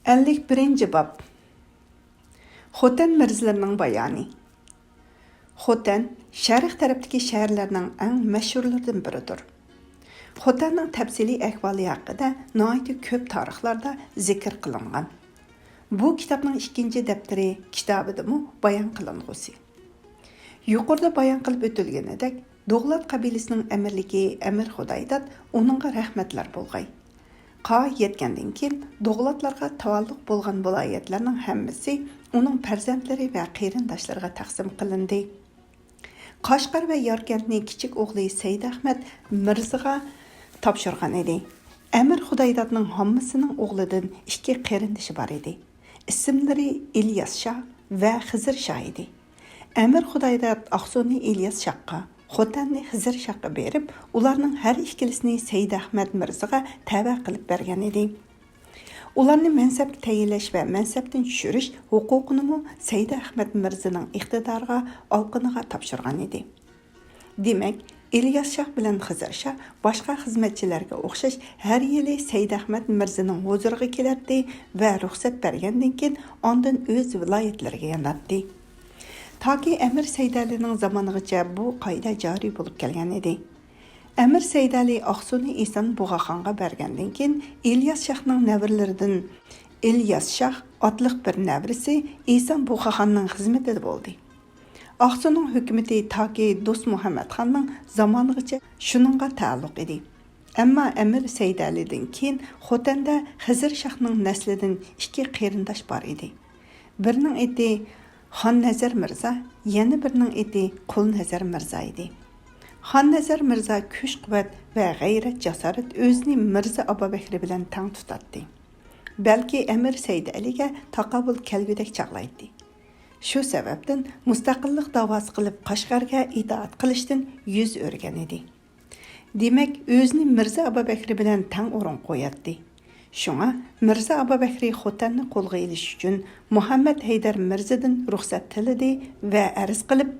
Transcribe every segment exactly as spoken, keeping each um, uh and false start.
ئەللىك بىرىنچى باب. خوتەن مىرزىلىرىنىڭ بايانى. خوتەن شەرق تەرەپتىكى شەھەرلەرنىڭ ئەڭ مەشھۇرلىرىدىن بىرىدۇر. خوتەننىڭ تەپسىلىي ئەھۋالى ھەققىدە ناھايىتى كۆپ تارىخلاردا زىكىر قىلىنغان. بۇ كىتابنىڭ ئىككىنچى دەپتىرى كىتابىدىمۇ بايان قىلىنغۇسى. يۇقىرىدا بايان قىلىپ ئۆتۈلگىنىدەك، دوغلات قەبىلىسىنىڭ ئەمىرلىكى ئەمىر خۇدايداد ئۇنىڭغا رەھمەتلەر بولغاي. قاھ يەتكەندىن كېيىن، دوغلاتلارغا تاۋاللۇق بولغان ۋىلايەتلەرنىڭ ھەممىسى ئۇنىڭ پەرزەنتلىرى ۋە قېرىنداشلىرىغا تەقسىم قىلىندى. قەشقەر ۋە ياركەنتنى كىچىك ئوغلى سەيدئەخمەت مىرزىغا تاپشۇرغان ئىدى. ئەمىر خۇدايدادنىڭ ھاممىسىنىڭ ئوغلىدىن ئىككى قېرىندىشى بار ئىدى. ئىسىملىرى ئىلياس شاھ ۋە خىزىر شاھ ئىدى. ئەمىر خۇدايداد ئاقسۇنى ئىلياس شاھقا، خوتەننى خىزىر شاھقا بېرىپ، ئۇلارنىڭ ھەر ئىككىلىسىنى سەيدئەخمەت مىرزىغا تەۋە قىلىپ بەرگەن ئىدى. ئۇلارنى مەنسەپكە تەيىنلەش ۋە مەنسەپتىن چۈشۈرۈش ھوقۇقىنىمۇ سەيدى ئەخمەت مىرزىنىڭ ئىقتىدارىغا، ئالقىنىغا تاپشۇرغان ئىدى. دېمەك، ئىلياس شاھ بىلەن خىزىر شاھ باشقا خىزمەتچىلەرگە ئوخشاش ھەر يىلى سەيدى ئەخمەت مىرزىنىڭ ھۇزۇرىغا كېلەتتى ۋە رۇخسەت بەرگەندىن كېيىن ئاندىن ئۆز ۋىلايەتلىرىگە ياناتتى. تاكى ئەمىر سەيدەلىنىڭ زامانىغىچە بۇ قائىدە جارى بولۇپ كەلگەن ئىدى. ئەمىر سەيدەلى ئاقسۇنى ئىسان بۇغاخانغا بەرگەندىن كېيىن، ئىلياس شاھنىڭ نەۋرىلىرىدىن ئىلياس شاھ ئاتلىق بىر نەۋرىسى ئىسان بۇغاخاننىڭ خىزمىتىدە بولدى. ئاقسۇنىڭ ھۆكۈمىتى تاكى دوست مۇھەممەتخاننىڭ زامانىغىچە شۇنىڭغا تەئەللۇق ئىدى. ئەمما ئەمىر سەيدەلىدىن كېيىن خوتەندە خىزىر شاھنىڭ نەسلىدىن ئىككى قېرىنداش بار ئىدى. بىرىنىڭ ئېتى خاننەزەر مىرزا، يەنە بىرىنىڭ ئېتى قۇلنەزەر مىرزا ئىدى. خاننەزەر مىرزا كۈچ-قۇۋۋەت ۋە غەيرەت-جاسارەت ئۆزىنى مىرزا ئابابەكرى بىلەن تەڭ تۇتاتتى. بەلكى ئەمىر سەيدەلىگە تاقابىل كەلگۈدەك چاغلايتتى. شۇ سەۋەبتىن مۇستەقىللىق داۋاسى قىلىپ قەشقەرگە ئىتائەت قىلىشتىن يۈز ئۆرۈگەن ئىدى. دېمەك، ئۆزىنى مىرزا ئابابەكرى بىلەن تەڭ ئورۇنغا قوياتتى. شۇڭا مىرزا ئابابەكرى خوتەننى قولغا ئېلىش ئۈچۈن مۇھەممەد ھەيدەر مىرزىدىن رۇخسەت تىلىدى ۋە ئەرز قىلىپ،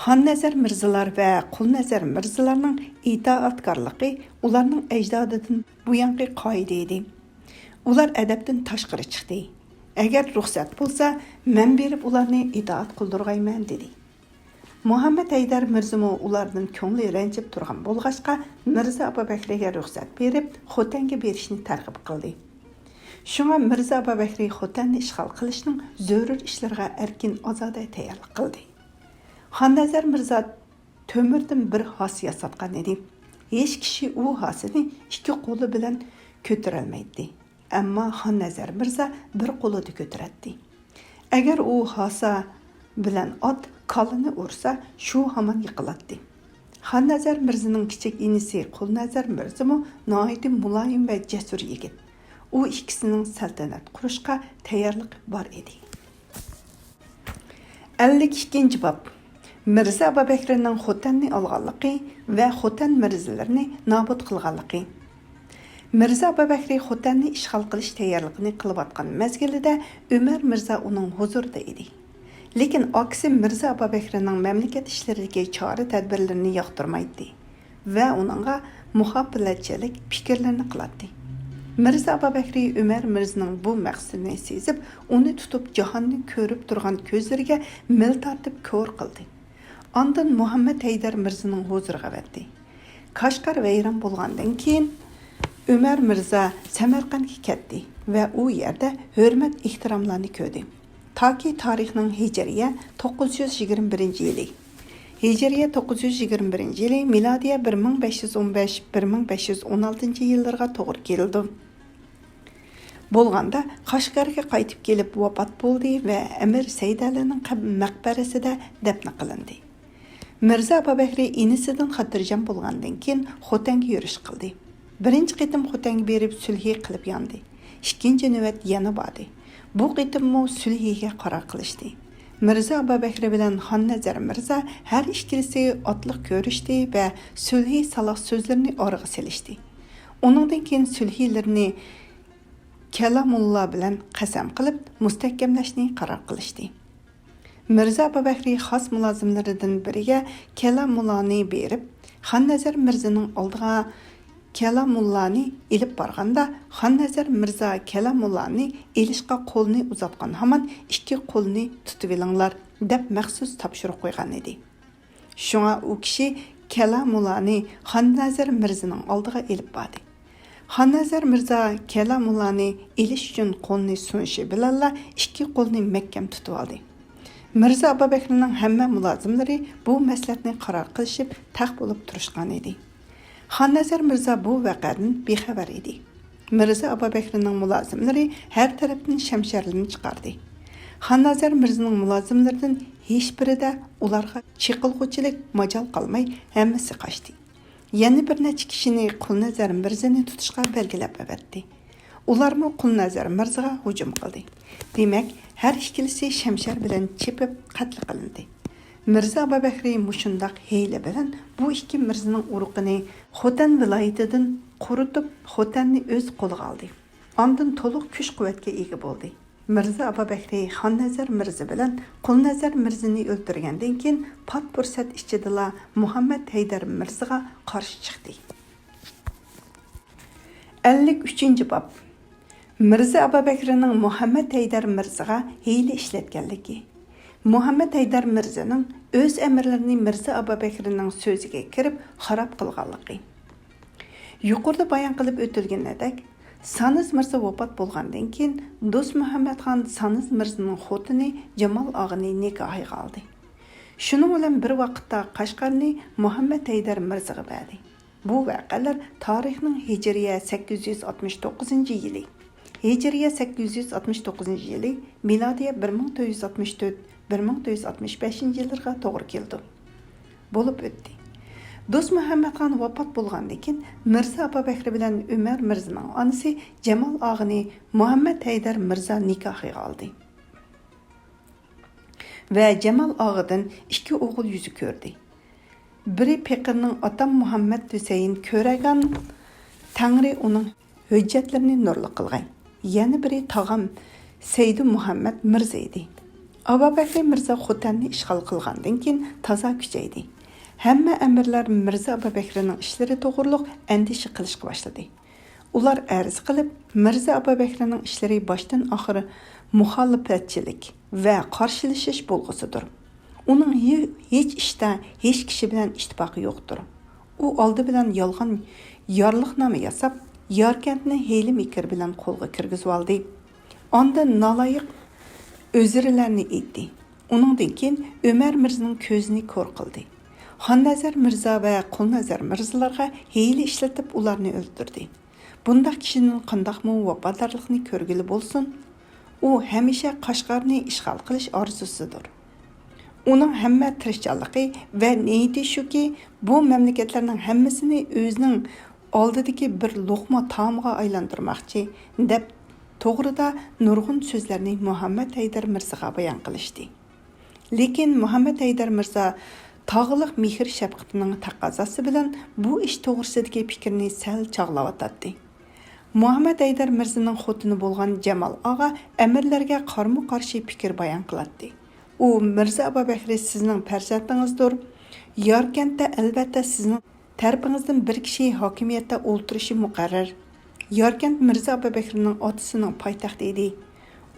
خاننەزەر مىرزىلار ۋە قۇلنەزەر مىرزىلارنىڭ ئىتائەتكارلىقى ئۇلارنىڭ ئەجدادىدىن بۇيانقى قائىدە ئىدى. ئۇلار ئەدەپتىن تاشقىرى چىقتى. ئەگەر رۇخسەت بولسا، مەن بېرىپ ئۇلارنى ئىتائەت قىلدۇرغايمەن، دېدى. مۇھەممەد ھەيدەر مىرزىمۇ ئۇلاردىن كۆڭلى رەنجىپ تۇرغان بولغاچقا، مىرزا ئابابەكرىگە رۇخسەت بېرىپ، خوتەنگە بېرىشنى تەرغىب قىلدى. شۇڭا مىرزا ئابابەكرى خوتەننى ئىشغال قىلىشنىڭ زۆرۈر ئىشلىرىغا ئەركىن-ئازادە تەييارلىق قىلدى. خاننەزەر مىرزا تۆمۈردىن بىر ھاسا ياساتقان ئىدى. ھېچ كىشى ئۇ ھاسىنى ئىككى قولى بىلەن كۆتۈرەلمەيتتى. ئەمما خاننەزەر مىرزا بىر قولىدا كۆتۈرەتتى. ئەگەر ئۇ ھاسا بىلەن ئات كاللىنى ئۇرسا، شۇ ھامان يىقىلاتتى. خاننەزەر مىرزىنىڭ كىچىك ئىنىسى قۇلنەزەر مىرزىمۇ ناھايىتى مۇلايىم ۋە جەسۇر يىگىت. ئۇ ئىككىسىنىڭ سەلتەنەت قۇرۇشقا تەييارلىقى بار ئىدى. ئەللىك ئىككىنچى باب. مىرزا ئابابەكرىنىڭ خوتەننى ئالغانلىقى ۋە خوتەن مىرزىلىرىنى نابۇت قىلغانلىقى. مىرزا ئابابەكرى خوتەننى ئىشغال قىلىش تەييارلىقىنى قىلىۋاتقان مەزگىلىدە ئۆمەر مىرزا ئۇنىڭ ھۇزۇرىدا ئىدى. لېكىن ئاكىسى مىرزا ئابابەكرىنىڭ مەملىكەت ئىشلىرىدىكى چارە-تەدبىرلىرىنى ياقتۇرمايتتى ۋە ئۇنىڭغا مۇخالىپچىلىك پىكىرلىرىنى قىلاتتى. مىرزا ئابابەكرى ئۆمەر مىرزىنىڭ بۇ مەقسىتىنى سېزىپ، ئۇنى تۇتۇپ، جاھاننى كۆرۈپ تۇرغان كۆزلىرىگە مىل تارتىپ كور قىلدى. ئاندىن مۇھەممەد ھەيدەر مىرزىنىڭ ھۇزۇرىغا ئەۋەتتى. قەشقەر ۋەيران بولغاندىن كېيىن، ئۆمەر مىرزا سەمەرقەنتكە كەتتى ۋە ئۇ يەردە ھۆرمەت-ئېھتىراملارنى كۆردى. تاكى تارىخنىڭ ھىجرىيە توققۇز يۈز يىگىرمە بىرىنچى يىلى، ھىجرىيە توققۇز يۈز يىگىرمە بىرىنچى يىلى، مىلادىيە بىر مىڭ بەش يۈز ئون بەش، بىر مىڭ بەش يۈز ئون ئالتىنچى يىللىرىغا توغرا كېلىدۇ. بولغاندا قەشقەرگە قايتىپ كېلىپ ۋاپات بولدى ۋە ئەمىر سەيدەلىنىڭ قەب-، مەقبەرىسىدە دەپنە قىلىندى. مىرزا ئابابەكرى ئىنىسىدىن خاتىرجەم بولغاندىن كېيىن خوتەنگە يۈرۈش قىلدى. بىرىنچى قېتىم خوتەنگە بېرىپ سۈلھى قىلىپ ياندى. ئىككىنچى نۆۋەت يەنە باردى. بۇ قېتىممۇ سۈلھىگە قارار قىلىشتى. مىرزا ئابابەكرى بىلەن خاننەزەر مىرزا ھەر ئىككىلىسى ئاتلىق كۆرۈشتى ۋە سۈلھى سالاھ سۆزلىرىنى ئارىغا سېلىشتى. ئۇنىڭدىن كېيىن سۈلھىلىرىنى كەلامۇللا بىلەن قەسەم قىلىپ مۇستەھكەملەشنى قارار قىلىشتى. مىرزا ئابابەكرى خاس مۇلازىملىرىدىن بىرىگە كەلامۇللانى بېرىپ، خاننەزەر مىرزىنىڭ ئالدىغا كەلامۇللانى ئېلىپ بارغاندا، خاننەزەر مىرزا كەلامۇللانى ئېلىشقا قولىنى ئۇزاتقان ھامان، «ئىككى قولنى تۇتۇۋېلىڭلار» دەپ مەخسۇس تاپشۇرۇق قويغان ئىدى. شۇڭا ئۇ كىشى كەلامۇللانى خاننەزەر مىرزىنىڭ ئالدىغا ئېلىپ باردى. خاننەزەر مىرزا كەلامۇللانى ئېلىش ئۈچۈن قولىنى سۇنۇشى بىلەنلا، ئىككى قولىنى مەھكەم تۇتۇۋالدى. مىرزا ئابابەكرىنىڭ ھەممە مۇلازىملىرى بۇ مەسلىھەتنى قارار قىلىشىپ، تەق بولۇپ تۇرۇشقان ئىدى. خاننەزەر مىرزا بۇ ۋەقەدىن بىخەۋەر ئىدى. مىرزا ئابابەكرىنىڭ مۇلازىملىرى ھەر تەرەپتىن شەمشەرلىرىنى چىقاردى. خاننەزەر مىرزىنىڭ مۇلازىملىرىدىن ھېچبىرىدە ئۇلارغا چېقىلغۇچىلىك ماجال قالماي، ھەممىسى قاچتى. يەنە بىر نەچچە كىشىنى قۇلنەزەر مىرزىنى تۇتۇشقا بەلگىلەپ ئەۋەتتى. ئۇلارمۇ قۇلنەزەر مىرزىغا ھۇجۇم قىلدى. دېمەك، ھەر ئىككىلىسى شەمشەر بىلەن چېپىپ قەتل قىلىندى. مىرزا ئابابەكرى مۇشۇنداق ھىيلە بىلەن بۇ ئىككى مىرزىنىڭ ئۇرۇقىنى خوتەن ۋىلايىتىدىن قۇرۇتۇپ، خوتەننى ئۆز قولىغا ئالدى. ئاندىن تولۇق كۈچ-قۇۋۋەتكە ئىگە بولدى. مىرزا ئابابەكرى خاننەزەر مىرزا بىلەن قۇلنەزەر مىرزىنى ئۆلتۈرگەندىن كېيىن، پات پۇرسەت ئىچىدىلا مۇھەممەد ھەيدەر مىرزىغا قارشى چىقتى. ئەللىك ئۈچىنچى باب. مىرزا ئابابەكرىنىڭ مۇھەممەد ھەيدەر مىرزىغا ھىيلە ئىشلەتكەنلىكى. مۇھەممەد ھەيدەر مىرزىنىڭ ئۆز ئەمىرلىرىنى مىرزا ئابابەكرىنىڭ سۆزىگە كىرىپ خاراب قىلغانلىقى. يۇقىرىدا بايان قىلىپ ئۆتۈلگىنىدەك، سانىز مىرزا ۋاپات بولغاندىن كېيىن، دوست مۇھەممەدخان سانىز مىرزىنىڭ خوتۇنى جامال ئاغىنى نىكاھىغا ئالدى. شۇنىڭ بىلەن بىر ۋاقىتتا قەشقەرنى مۇھەممەد ھەيدەر مىرزىغا بەردى. بۇ ۋەقەلەر تارىخنىڭ ھىجرىيە سەككىز يۈز ئاتمىش توققۇزىنچى يىلى، ھىجرىيە سەككىز يۈز ئاتمىش توققۇزىنچى يىلى، مىلادىيە بىر مىڭ تۆت يۈز ئاتمىش تۆت، بىر مىڭ تۆت يۈز ئاتمىش بەشىنچى يىللىرىغا توغرا كېلىدۇ. بولۇپ ئۆتتى. دوست مۇھەممەدخان ۋاپات بولغاندىن كېيىن، مىرزا ئابابەكرى بىلەن ئۆمەر مىرزىنىڭ ئانىسى جامال ئاغىنى مۇھەممەد ھەيدەر مىرزا نىكاھىغا ئالدى. ۋە جامال ئاغىدىن ئىككى ئوغۇل يۈزى كۆردى. بىرى پېقىرنىڭ ئاتام مۇھەممەد ھۈسەيىن كۆرەگان، تەڭرى ئۇنىڭ ھۆججەتلىرىنى نۇرلۇق قىلغاي. يەنە بىرى تاغام سەيدۇ مۇھەممەد مىرزا ئىدى. ئابابەكرى مىرزا خوتەننى ئىشغال قىلغاندىن كېيىن تازا كۈچەيدى. ھەممە ئەمىرلەر مىرزا ئابابەكرىنىڭ ئىشلىرى توغرۇلۇق ئەندىشە قىلىشقا باشلىدى. ئۇلار ئەرز قىلىپ، مىرزا ئابابەكرىنىڭ ئىشلىرى باشتىن ئاخىر مۇخالىپەتچىلىك ۋە قارشىلىشىش بولغۇسىدۇر. ئۇنىڭ ھې-، ھېچ ئىشتا ھېچ كىشى بىلەن ئىتتىپاقى يوقتۇر. ئۇ ئالدى بىلەن يالغان يارلىقنامە ياساپ، ياركەنتنى ھىيلە-مىكىر بىلەن قولغا كىرگۈزۈۋالدى. ئاندىن نالايىق ئۆزرىلەرنى ئېيتتى. ئۇنىڭدىن كېيىن ئۆمەر مىرزىنىڭ كۆزىنى كور قىلدى. خاننەزەر مىرزا ۋە قۇلنەزەر مىرزىلارغا ھىيلە ئىشلىتىپ، ئۇلارنى ئۆلتۈردى. بۇنداق كىشىدىن قانداقمۇ ۋاپادارلىقنى كۆرگىلى بولسۇن؟ ئۇ ھەمىشە قەشقەرنى ئىشغال قىلىش ئارزۇسىدۇر. ئۇنىڭ ھەممە تىرىشچانلىقى ۋە نىيىتى شۇكى، بۇ مەملىكەتلەرنىڭ ھەممىسىنى ئۆزىنىڭ ئالدىدىكى بىر لوقما تائامغا ئايلاندۇرماقچى، دەپ، توغرىدا نۇرغۇن سۆزلەرنى مۇھەممەد ھەيدەر مىرزىغا بايان قىلىشتى. لېكىن مۇھەممەد ھەيدەر مىرزا تاغلىق مېھىر-شەپقىتىنىڭ تەقەززاسى بىلەن بۇ ئىش توغرىسىدىكى پىكرىنى سەل چاغلاۋاتاتتى. مۇھەممەد ھەيدەر مىرزىنىڭ خوتۇنى بولغان جامال ئاغا ئەمىرلەرگە قارمۇ-قارشى پىكىر بايان قىلاتتى. ئۇ، «مىرزا ئابابەكرى سىزنىڭ پەرزەنتىڭىزدۇر. ياركەنتتە، ئەلۋەتتە، سىزنىڭ تەرىپىڭىزدىن بىر كىشى ھاكىمىيەتتە ئولتۇرۇشى مۇقەررەر. ياركەنت مىرزا ئابابەكرىنىڭ ئاتىسىنىڭ پايتەختى ئىدى.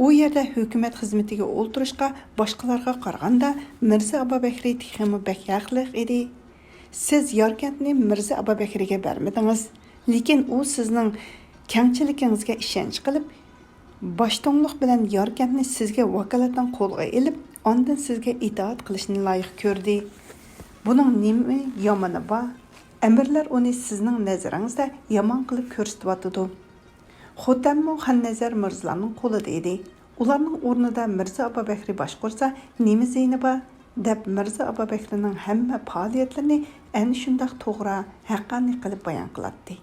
ئۇ يەردە ھۆكۈمەت خىزمىتىگە ئولتۇرۇشقا باشقىلارغا قارىغاندا مىرزا ئابابەكرى تېخىمۇ بەك ھەقلىق ئىدى. سىز ياركەنتنى مىرزا ئابابەكرىگە بەرمىدىڭىز، لېكىن ئۇ سىزنىڭ كەڭچىلىكىڭىزگە ئىشەنچ قىلىپ، باشتوڭلۇق بىلەن ياركەنتنى سىزگە ۋاكالىتەن قولغا ئېلىپ، ئاندىن سىزگە ئىتائەت قىلىشنى لايىق كۆردى. بۇنىڭ نېمە يامىنى بار؟ ئەمىرلەر ئۇنى سىزنىڭ نەزىرىڭىزدە يامان قىلىپ كۆرسىتىۋاتىدۇ.» خوتەنمۇ خاننەزەر مىرزىلارنىڭ قولىدا ئىدى. ئۇلارنىڭ ئورنىدا مىرزا ئابابەكرى باشقۇرسا نېمە زىيىنى بار؟ دەپ، مىرزا ئابابەكرىنىڭ ھەممە پائالىيەتلىرىنى ئەنە شۇنداق توغرا، ھەققانىي قىلىپ بايان قىلاتتى.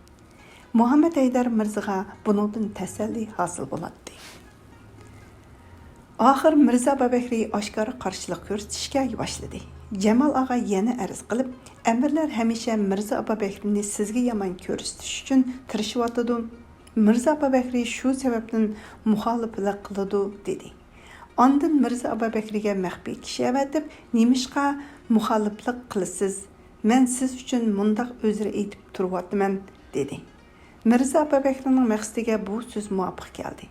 مۇھەممەد ھەيدەر مىرزىغا بۇنىڭدىن تەسەللى ھاسىل بولاتتى. ئاخىر مىرزا ئابابەكرى ئاشكارا قارشىلىق كۆرسىتىشكە باشلىدى. جامال ئاغا يەنە ئەرز قىلىپ، «ئەمىرلەر ھەمىشە مىرزا ئابابەكرىنى سىزگە يامان كۆرسىتىش ئۈچۈن تىرىشىۋاتىدۇ. مىرزا ئابابەكرى شۇ سەۋەبتىن مۇخالىپلىق قىلىدۇ» دېدى. ئاندىن مىرزا ئابابەكرىگە مەخپىي كىشى ئەۋەتىپ، «نېمىشقا مۇخالىپلىق قىلىسىز؟ مەن سىز ئۈچۈن مۇنداق ئۆزرە ئېيتىپ تۇرۇۋاتىمەن. دېدى. مىرزا ئابابەكرىنىڭ مەقسىتىگە بۇ سۆز مۇۋاپىق كەلدى.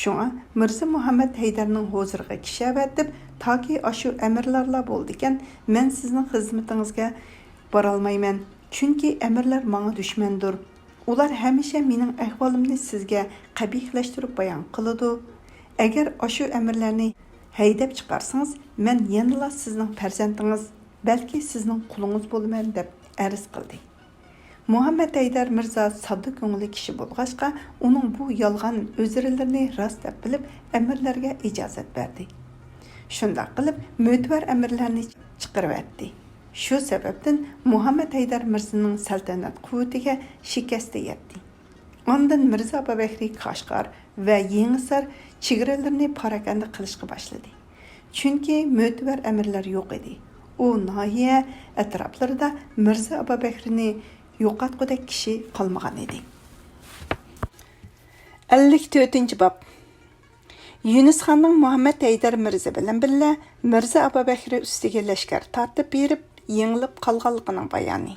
شۇڭا مىرزا مۇھەممەد ھەيدەرنىڭ ھۇزۇرىغا كىشى ئەۋەتىپ، تاكى ئاشۇ ئەمىرلەرلا بولىدىكەن، مەن سىزنىڭ خىزمىتىڭىزگە بارالمايمەن، چۈنكى ئەمىرلەر ماڭا دۈشمەندۇر. ئۇلار ھەمىشە مېنىڭ ئەھۋالىمنى سىزگە قەبىھلەشتۈرۈپ بايان قىلىدۇ. ئەگەر ئاشۇ ئەمىرلەرنى ھەيدەپ چىقارسىڭىز، مەن يەنىلا سىزنىڭ پەرزەنتىڭىز، بەلكى سىزنىڭ قۇلىڭىز بولىمەن، دەپ ئەرز قىلدى. مۇھەممەد ھەيدەر مىرزا ساددا كۆڭۈللۈك كىشى بولغاچقا، ئۇنىڭ بۇ يالغان ئۆزرىلىرىنى راست دەپ بىلىپ، ئەمىرلەرگە ئىجازەت بەردى. شۇنداق قىلىپ، مۆتىۋەر ئەمىرلەرنى چىقىرىۋەتتى. شۇ سەۋەبتىن مۇھەممەد ھەيدەر مىرزىنىڭ سەلتەنەت قۇۋۋىتىگە شىكەستە يەتتى. ئاندىن مىرزا ئابابەكرى كاشغار ۋە يېڭىسار چېگرىلىرىنى پاراكەندە قىلىشقا باشلىدى. چۈنكى مۆتىۋەر ئەمىرلەر يوق ئىدى. ئۇ ناھىيە ئەتراپلىرىدا مىرزا ئابابەكرىنى يوقاتقۇدەك كىشى قالمىغان ئىدى. ئەللىك تۆتىنچى باب. يۈنۈس خاننىڭ مۇھەممەد ھەيدەر مىرزا بىلەن بىللە مىرزا ئابابەكرى ئۈستىگە لەشكەر تارتىپ بېرىپ، يېڭىلىپ قالغانلىقىنىڭ بايانى.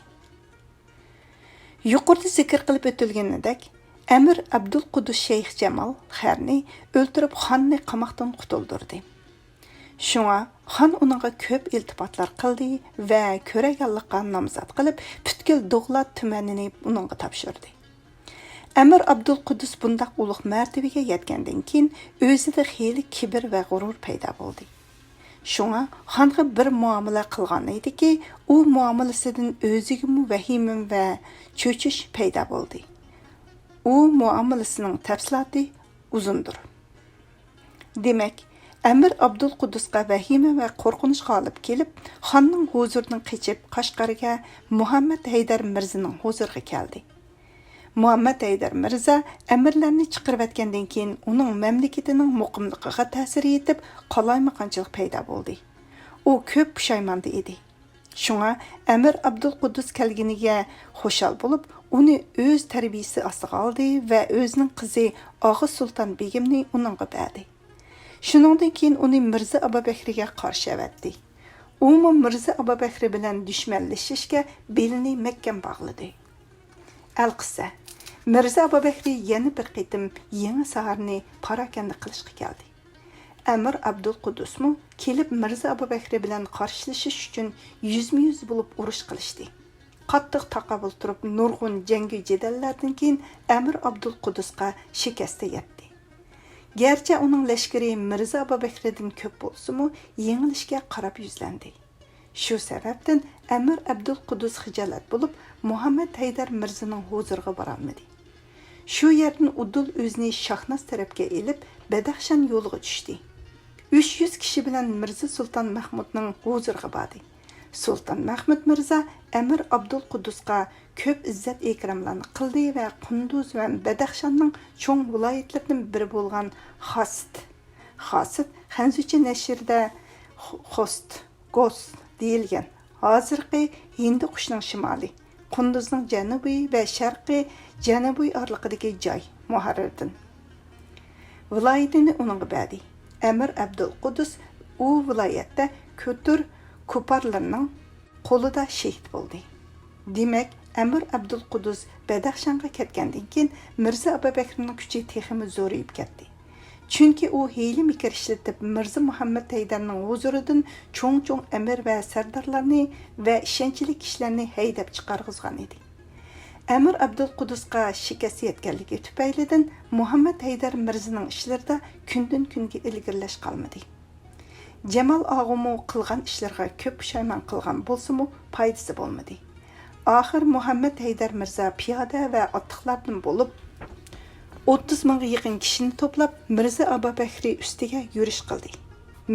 يۇقىرىدا زىكىر قىلىپ ئۆتۈلگىنىدەك، ئەمىر ئابدۇلقۇدۇس شەيخ جامال خەرنى ئۆلتۈرۈپ، خاننى قاماقتىن قۇتۇلدۇردى. شۇڭا خان ئۇنىڭغا كۆپ ئىلتىپاتلار قىلدى ۋە كۆرەيگانلىققا نامزات قىلىپ، پۈتكۈل دوغلات تۈمەنىنى ئۇنىڭغا تاپشۇردى. ئەمىر ئابدۇلقۇدۇس بۇنداق ئۇلۇغ مەرتىۋىگە يەتكەندىن كېيىن، ئۆزىدە خېلى كىبىر ۋە غۇرۇر پەيدا بولدى. شۇڭا خانغا بىر مۇئامىلە قىلغان ئىدىكى، ئۇ مۇئامىلىسىدىن ئۆزىگىمۇ ۋەھىمە ۋە چۆچۈش پەيدا بولدى. ئۇ مۇئامىلىسىنىڭ تەپسىلاتى ئۇزۇندۇر. دېمەك، ئەمىر ئابدۇلقۇدۇسقا ۋەھىمە ۋە قورقۇنچ غالىب كېلىپ، خاننىڭ ھۇزۇرىدىن قېچىپ، قەشقەرگە مۇھەممەد ھەيدەر مىرزىنىڭ ھۇزۇرىغا كەلدى. مۇھەممەد ھەيدەر مىرزا ئەمىرلەرنى چىقىرىۋەتكەندىن كېيىن، ئۇنىڭ مەملىكىتىنىڭ مۇقىملىقىغا تەسىر يېتىپ، قالايمىقانچىلىق پەيدا بولدى. ئۇ كۆپ پۇشايماندا ئىدى. شۇڭا ئەمىر ئابدۇلقۇدۇس كەلگىنىگە خۇشال بولۇپ، ئۇنى ئۆز تەربىيىسى ئاستىغا ئالدى ۋە ئۆزىنىڭ قىزى ئاغا سۇلتان بېگىمنى ئۇنىڭغا بەردى. شۇنىڭدىن كېيىن ئۇنى مىرزا ئابابەكرىگە قارشى ئەۋەتتى. ئۇمۇ مىرزا ئابابەكرى بىلەن دۈشمەنلىشىشكە بېلىنى مەھكەم باغلىدى. ئەلقىسسە، مىرزا ئابابەكرى يەنە بىر قېتىم يېڭىسارنى پاراكەندە قىلىشقا كەلدى. ئەمىر ئابدۇلقۇدۇسمۇ كېلىپ مىرزا ئابابەكرى بىلەن قارشىلىشىش ئۈچۈن يۈزمۇ يۈز بولۇپ ئۇرۇش قىلىشتى. قاتتىق تاقابىل تۇرۇپ، نۇرغۇن جەڭگى جېدەللەردىن كېيىن ئەمىر ئابدۇلقۇدۇسقا شىكەستە يەتتى. گەرچە ئۇنىڭ لەشكىرى مىرزا ئابابەكرىدىن كۆپ بولسىمۇ، يېڭىلىشكە قاراپ يۈزلەندى. شۇ سەۋەبتىن ئەمىر ئابدۇلقۇدۇس خىجالەت بولۇپ، مۇھەممەد ھەيدەر مىرزىنىڭ ھۇزۇرىغا بارالمىدى. شۇ يەردىن ئۇدۇل ئۆزىنى شاھناز تەرەپكە ئېلىپ، بەدەخشان يولىغا چۈشتى. ئۈچ يۈز كىشى بىلەن مىرزا سۇلتان مەھمۇدنىڭ ھۇزۇرىغا باردى. سۇلتان مەھمۇد مىرزا ئەمىر ئابدۇلقۇدۇسقا كۆپ ئىززەت ئىكراملارنى قىلدى ۋە قۇندۇز ۋە بەدەخشاننىڭ چوڭ ۋىلايەتلىرىدىن بىرى بولغان خاست، خاست، خەنزۇچە نەشرىدە خ-، خوست، گوست دېيىلگەن، ھازىرقى ھىندىقۇشنىڭ شىمالى، قۇندۇزنىڭ جەنۇبى ۋە شەرقىي جەنۇبىي ئارىلىقىدىكى جاي، مۇھەررىردىن ۋىلايىتىنى ئۇنىڭغا بەردى. ئەمىر ئابدۇلقۇدۇس ئۇ ۋىلايەتتە كۆتۈر كۇپارلىرىنىڭ قولىدا شېھىت بولدى. دېمەك، ئەمىر ئابدۇلقۇدۇس بەدەخشانغا كەتكەندىن كېيىن، مىرزا ئابابەكرىنىڭ كۈچى تېخىمۇ زورىيىپ كەتتى. چۈنكى ئۇ ھىيلە-مىكىر ئىشلىتىپ، مىرزا مۇھەممەد ھەيدەرنىڭ ھۇزۇرىدىن چوڭ-چوڭ ئەمىر ۋە سەردارلارنى ۋە ئىشەنچلىك كىشىلەرنى ھەيدەپ چىقارغۇزغان ئىدى. ئەمىر ئابدۇلقۇدۇسقا شىكەست يەتكەنلىكى تۈپەيلىدىن، مۇھەممەد ھەيدەر مىرزىنىڭ ئىشلىرىدا كۈندىن-كۈنگە ئىلگىرىلەش قالمىدى. جامال ئاغىمۇ قىلغان ئىشلىرىغا كۆپ پۇشايمان قىلغان بولسىمۇ، پايدىسى بولمىدى. ئاخىر مۇھەممەد ھەيدەر مىرزا پىيادە ۋە ئاتلىقلاردىن بولۇپ، ئوتتۇز مىڭغا يېقىن كىشىنى توپلاپ، مىرزا ئابابەكرى ئۈستىگە يۈرۈش قىلدى.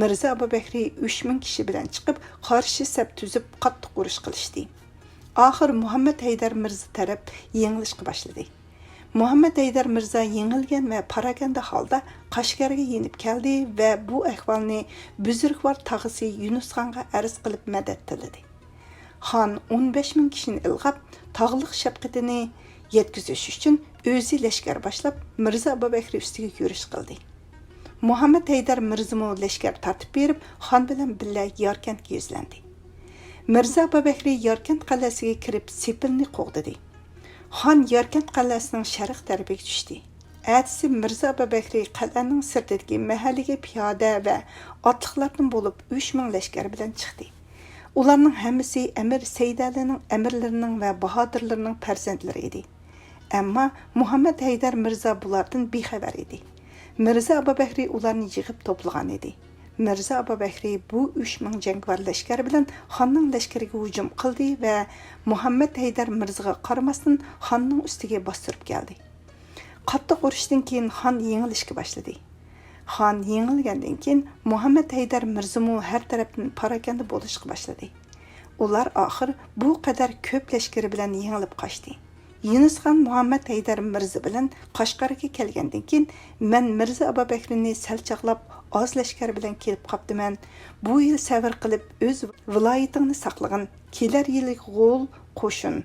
مىرزا ئابابەكرى ئۈچ مىڭ كىشى بىلەن چىقىپ، قارشى سەپ تۈزۈپ، قاتتىق ئۇرۇش قىلىشتى. ئاخىر مۇھەممەد ھەيدەر مىرزا تەرەپ يېڭىلىشقا باشلىدى. مۇھەممەد ھەيدەر مىرزا يېڭىلگەن ۋە پاراكەندە ھالدا قەشقەرگە يېنىپ كەلدى ۋە بۇ ئەھۋالنى بۈزرۈكۋار تاغىسى يۈنۈس خانغا ئەرز قىلىپ مەدەت تىلىدى. خان ئون بەش مىڭ كىشىنى ئىلغاپ، تاغلىق شەپقىتىنى يەتكۈزۈش ئۈچۈن ئۆزى لەشكەر باشلاپ، مىرزا ئابابەكرى ئۈستىگە يۈرۈش قىلدى. مۇھەممەد ھەيدەر مىرزىمۇ لەشكەر تارتىپ بېرىپ، خان بىلەن بىللە ياركەنتكە يۈزلەندى. مىرزا ئابابەكرى ياركەنت قەلئەسىگە كىرىپ، سېپىلنى قوغدىدى. خان ياركەنت قەلئەسىنىڭ شەرق تەرىپىگە چۈشتى. ئەتىسى مىرزا ئابابەكرى قەلئەنىڭ سىرتىدىكى مەھەللىگە پىيادە ۋە ئاتلىقلاردىن بولۇپ ئۈچ مىڭ لەشكەر بىلەن چىقتى. ئۇلارنىڭ ھەممىسى ئەمىر سەيدەلىنىڭ ئەمىرلىرىنىڭ ۋە باھادىرلىرىنىڭ پەرزەنتلىرى ئىدى. ئەمما مۇھەممەد ھەيدەر مىرزا بۇلاردىن بىخەۋەر ئىدى. مىرزا ئابابەكرى ئۇلارنى يىغىپ توپلىغان ئىدى. مىرزا ئابابەكرى بۇ ئۈچ مىڭ جەڭگىۋار لەشكەر بىلەن خاننىڭ لەشكىرىگە ھۇجۇم قىلدى ۋە مۇھەممەد ھەيدەر مىرزىغا قارىماستىن، خاننىڭ ئۈستىگە باستۇرۇپ كەلدى. قاتتىق ئۇرۇشتىن كېيىن خان يېڭىلىشكە باشلىدى. خان يېڭىلگەندىن كېيىن، مۇھەممەد ھەيدەر مىرزىمۇ ھەر تەرەپتىن پاراكەندە بولۇشقا باشلىدى. ئۇلار ئاخىر بۇ قەدەر كۆپ لەشكىرى بىلەن يېڭىلىپ قاچتى. يۇنۇسخان مۇھەممەد ھەيدەر مىرزا بىلەن قەشقەرگە كەلگەندىن كېيىن، مەن مىرزا ئابابەكرىنى سەل چاغلاپ، ئاز لەشكەر بىلەن كېلىپ قاپتىمەن. بۇ يىل سەۋر قىلىپ، ئۆز ۋىلايىتىڭنى ساقلىغىن، كېلەر يىلى غول قوشۇن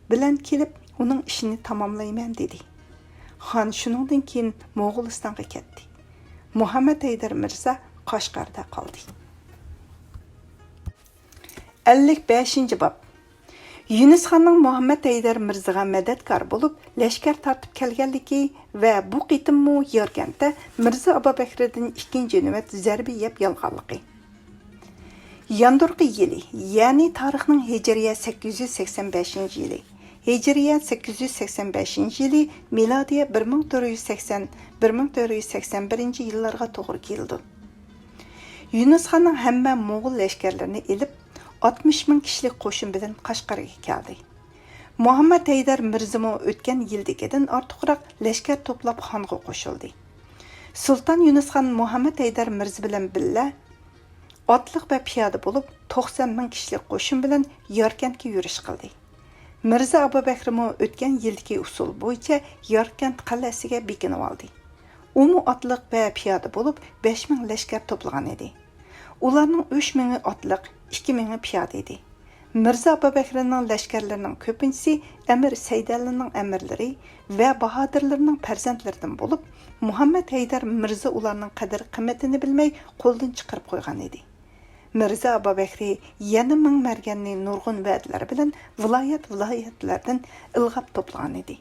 بىلەن كېلىپ، ئۇنىڭ ئىشىنى تاماملايمەن، دېدى. خان شۇنىڭدىن كېيىن موغۇلىستانغا كەتتى. مۇھەممەد ھەيدەر مىرزا قەشقەردە قالدى. ئەللىك بەشىنچى باب. يۇنۇسخاننىڭ مۇھەممەد ھەيدەر مىرزىغا مەدەتكار بولۇپ، لەشكەر تارتىپ كەلگەنلىكى ۋە بۇ قېتىممۇ ياركەنتتە مىرزا ئابابەكرىدىن ئىككىنچى نۆۋەت زەربە يەپ يالغانلىقى. ياندۇرقى يىلى، يەنى تارىخنىڭ ھىجرىيە سەككىز يۈز سەكسەن بەشىنچى يىلى، ھىجرىيە سەككىز يۈز سەكسەن بەشىنچى يىلى، مىلادىيە بىر مىڭ تۆت يۈز سەكسەن، بىر مىڭ تۆت يۈز سەكسەن بىرىنچى يىللارغا توغرا كېلىدۇ. يۇنۇس خاننىڭ ھەممە موڭغۇل لەشكەرلىرىنى ئېلىپ، ئاتمىش مىڭ كىشىلىك قوشۇن بىلەن قەشقەرگە كەلدى. مۇھەممەد ھەيدەر مىرزىمۇ ئۆتكەن يىلدىكىدىن ئارتۇقراق لەشكەر توپلاپ خانغا قوشۇلدى. سۇلتان يۇنۇس خان مۇھەممەد ھەيدەر مىرزا بىلەن بىللە ئاتلىق ۋە پىيادە بولۇپ، توقسان مىڭ كىشىلىك قوشۇن بىلەن ياركەنتكە يۈرۈش قىلدى. مىرزا ئابۇبەكرىمۇ ئۆتكەن يىلدىكى ئۇسۇل بويىچە ياركەنت قەلئەسىگە بېكىنىۋالدى. ئۇمۇ ئاتلىق ۋە پىيادە بولۇپ، بەش مىڭ لەشكەر توپلىغان ئىدى. ئۇلارنىڭ ئۈچ مىڭى ئاتلىق، ئىككى مىڭى پىيادە ئىدى. مىرزا ئابۇبەكرىنىڭ لەشكەرلىرىنىڭ كۆپىنچىسى ئەمىر سەيدەلىنىڭ ئەمىرلىرى ۋە باھادىرلىرىنىڭ پەرزەنتلىرىدىن بولۇپ، مۇھەممەد ھەيدەر مىرزا ئۇلارنىڭ قەدىر-قىممىتىنى بىلمەي قولدىن چىقىرىپ قويغان ئىدى. مىرزا ئابابەكرى يەنە مىڭ مەرگەننى نۇرغۇن ۋەدىلەر بىلەن ۋىلايەت-ۋىلايەتلەردىن ئىلغاپ توپلىغان ئىدى.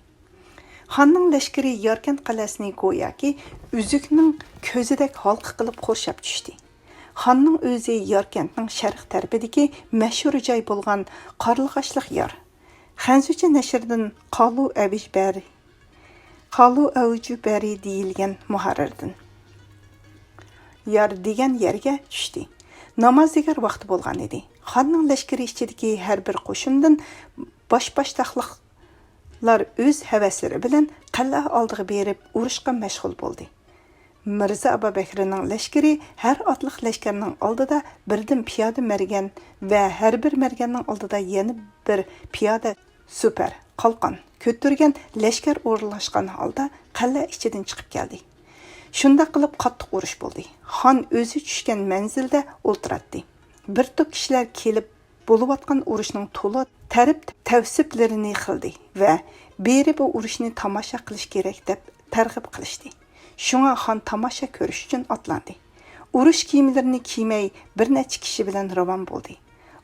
خاننىڭ لەشكىرى ياركەنت قەلئەسىنى گوياكى ئۈزۈكنىڭ كۆزىدەك ھالقا قىلىپ قورشاپ چۈشتى. خاننىڭ ئۆزى ياركەنتنىڭ شەرق تەرىپىدىكى مەشھۇر جاي بولغان قارلىغاچلىق يار، خەنزۇچە نەشردىن قالۇ ئەۋج بەرى، قالۇ ئەۋجۇ بەرى دېيىلگەن مۇھەررىردىن يار دېگەن يەرگە چۈشتى. نامازدىگار ۋاقتى بولغان ئىدى. خاننىڭ لەشكىرى ئىچىدىكى ھەر بىر قوشۇندىن باشباشتاقلىقلار ئۆز ھەۋەسلىرى بىلەن قەلئە ئالدىغا بېرىپ ئۇرۇشقا مەشغۇل بولدى. مىرزا ئابابەكرىنىڭ لەشكىرى ھەر ئاتلىق لەشكەرنىڭ ئالدىدا بىردىن پىيادە مەرگەن ۋە ھەر بىر مەرگەننىڭ ئالدىدا يەنە بىر پىيادە سۇپەر، قالقان كۆتۈرگەن لەشكەر ئورۇنلاشقان ھالدا قەلئە ئىچىدىن چىقىپ كەلدى. شۇنداق قىلىپ قاتتىق ئۇرۇش بولدى. خان ئۆزى چۈشكەن مەنزىلدە ئولتۇراتتى. بىر توپ كىشىلەر كېلىپ بولۇۋاتقان ئۇرۇشنىڭ تولا تەرىپ تەۋسىپلىرىنى قىلدى ۋە بېرىپ بۇ ئۇرۇشنى تاماشا قىلىش كېرەك دەپ تەرغىب قىلىشتى. شۇڭا خان تاماشا كۆرۈش ئۈچۈن ئاتلاندى. ئۇرۇش كىيىملىرىنى كىيمەي بىر نەچچە كىشى بىلەن راۋان بولدى.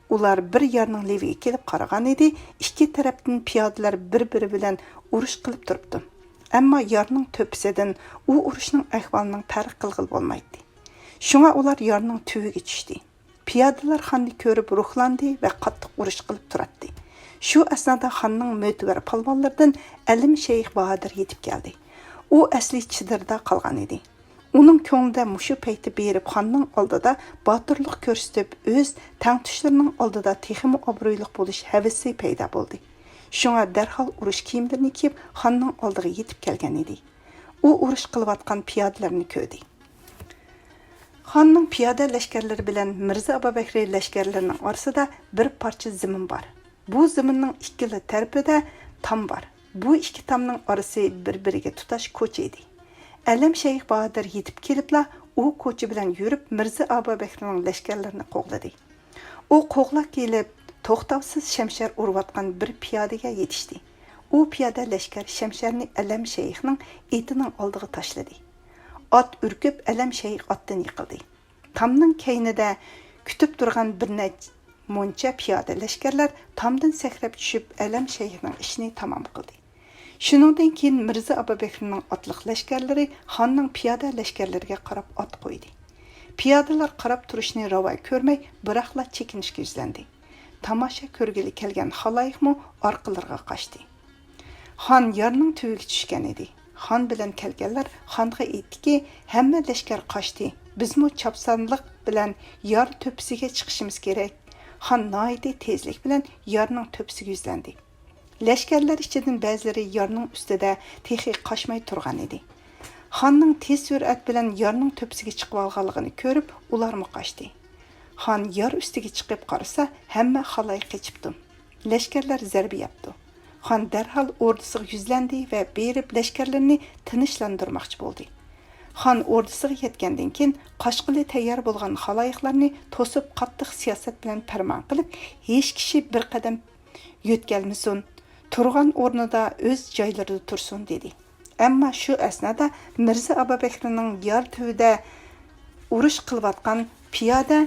ئۇلار بىر يارنىڭ لېۋىگە كېلىپ قارىغان ئىدى، ئىككى تەرەپتىن پىيادىلەر بىر-بىرى بىلەن ئۇرۇش قىلىپ تۇرۇپتۇ. ئەمما يارنىڭ تۆپىسىدىن ئۇ ئۇرۇشنىڭ ئەھۋالىنىڭ پەرق قىلغىلى بولمايتتى. شۇڭا ئۇلار يارنىڭ تۈۋىگە چۈشتى. پىيادىلەر خاننى كۆرۈپ روھلاندى ۋە قاتتىق ئۇرۇش قىلىپ تۇراتتى. شۇ ئەسنادا خاننىڭ مۆتىۋەر پالۋانلىرىدىن ئەلىم شەيخ باھادىر يېتىپ كەلدى. ئۇ ئەسلى چېدىردا قالغان ئىدى. ئۇنىڭ كۆڭلىدە مۇشۇ پەيتتە بېرىپ خاننىڭ ئالدىدا باتۇرلۇق كۆرسىتىپ، ئۆز تەڭتۇشلىرىنىڭ ئالدىدا تېخىمۇ ئابرۇيلۇق بولۇش ھەۋىسى پەيدا بولدى. شۇڭا دەرھال ئۇرۇش كىيىملىرىنى كىيىپ، خاننىڭ ئالدىغا يېتىپ كەلگەن ئىدى. ئۇ ئۇرۇش قىلىۋاتقان پىيادىلەرنى كۆردى. خاننىڭ پىيادە لەشكەرلىرى بىلەن مىرزا ئابابەكرى لەشكەرلىرىنىڭ ئارىسىدا بىر پارچە زېمىن بار. بۇ زېمىننىڭ ئىككىلا تەرىپىدە تام بار. بۇ ئىككى تامنىڭ ئارىسى بىر-بىرىگە تۇتاش كوچا ئىدى. ئەلەم شەيخ باھادىر يېتىپ كېلىپلا، ئۇ كوچا بىلەن يۈرۈپ، مىرزا ئابابەكرىنىڭ لەشكەرلىرىنى قوغلىدى. ئۇ قوغلاپ كېلىپ، توختاۋسىز شەمشەر ئۇرۇۋاتقان بىر پىيادىگە يېتىشتى. ئۇ پىيادە لەشكەر شەمشەرنى ئەلەم شەيخنىڭ ئېتىنىڭ ئالدىغا تاشلىدى. ئات ئۈركۈپ، ئەلەم شەيخ ئاتتىن يىقىلدى. تامنىڭ كەينىدە كۈتۈپ تۇرغان بىر نەچچە مۇنچە پىيادە لەشكەرلەر تامدىن سەكرەپ چۈشۈپ، ئەلەم شەيخنىڭ ئىشىنى تامام قىلدى. شۇنىڭدىن كېيىن مىرزا ئابابەكرىنىڭ ئاتلىق لەشكەرلىرى خاننىڭ پىيادە لەشكەرلىرىگە قاراپ ئات قويدى. پىيادىلەر قاراپ تۇرۇشنى راۋا كۆرمەي، بىراقلا چېكىنىشكە يۈزلەندى. تاماشا كۆرگىلى كەلگەن خالايىقمۇ ئارقىلىرىغا قاچتى. خان يارنىڭ تۈۋىگە چۈشكەن ئىدى. خان بىلەن كەلگەنلەر خانغا ئېيتتىكى، ھەممە لەشكەر قاچتى، بىزمۇ چاپسانلىق بىلەن يار تۆپىسىگە چىقىشىمىز كېرەك. خان ناھايىتى تېزلىك بىلەن يارنىڭ تۆپىسىگە يۈزلەندى. لەشكەرلەر ئىچىدىن بەزىلىرى يارنىڭ ئۈستىدە تېخى قاچماي تۇرغان ئىدى. خاننىڭ تېز سۈرئەت بىلەن يارنىڭ تۆپىسىگە چىقىۋالغانلىقىنى كۆرۈپ، ئۇلارمۇ قاچتى. خان يار ئۈستىگە چىقىپ قارىسا، ھەممە خالايىق قېچىپتۇ. لەشكەرلەر زەربە يەپتۇ. خان دەرھال ئوردىسىغا يۈزلەندى ۋە بېرىپ لەشكەرلىرىنى تىنچلاندۇرماقچى بولدى. خان ئوردىسىغا يەتكەندىن كېيىن، قاچقىلى تەييار بولغان خالايىقلارنى توسۇپ، قاتتىق سىياسەت بىلەن پەرمان قىلىپ، ھېچ كىشى بىر قەدەم يۆتكەلمىسۇن، تۇرغان ئورنىدا ئۆز جايلىرىدا تۇرسۇن، دېدى. ئەمما شۇ ئەسنادا مىرزا ئابابەكرىنىڭ يار تۈۋىدە ئۇرۇش قىلىۋاتقان پىيادە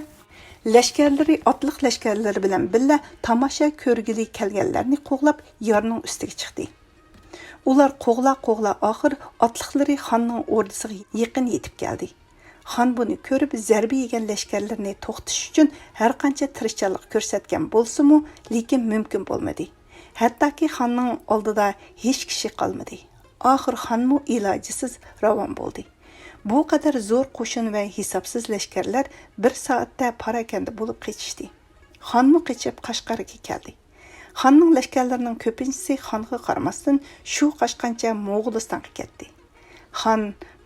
لەشكەرلىرى ئاتلىق لەشكەرلىرى بىلەن بىللە تاماشا كۆرگىلى كەلگەنلەرنى قوغلاپ، يارنىڭ ئۈستىگە چىقتى. ئۇلار قوغلا-قوغلا ئاخىر ئاتلىقلىرى خاننىڭ ئوردىسىغا يېقىن يېتىپ كەلدى. خان بۇنى كۆرۈپ، زەربە يېگەن لەشكەرلىرىنى توختىتىش ئۈچۈن ھەرقانچە تىرىشچانلىق كۆرسەتكەن بولسىمۇ، لېكىن مۇمكىن بولمىدى. ھەتتاكى خاننىڭ ئالدىدا ھېچ كىشى قالمىدى. ئاخىر خانمۇ ئىلاجىسىز راۋان بولدى. بۇ قەدەر زور قوشۇن ۋە ھېسابسىز لەشكەرلەر بىر سائەتتە پاراكەندە بولۇپ قېچىشتى. خانمۇ قېچىپ قەشقەرگە كەلدى. خاننىڭ لەشكەرلىرىنىڭ كۆپىنچىسى خانغا قارىماستىن شۇ قاچقانچە موغۇلىستانغا كەتتى. خان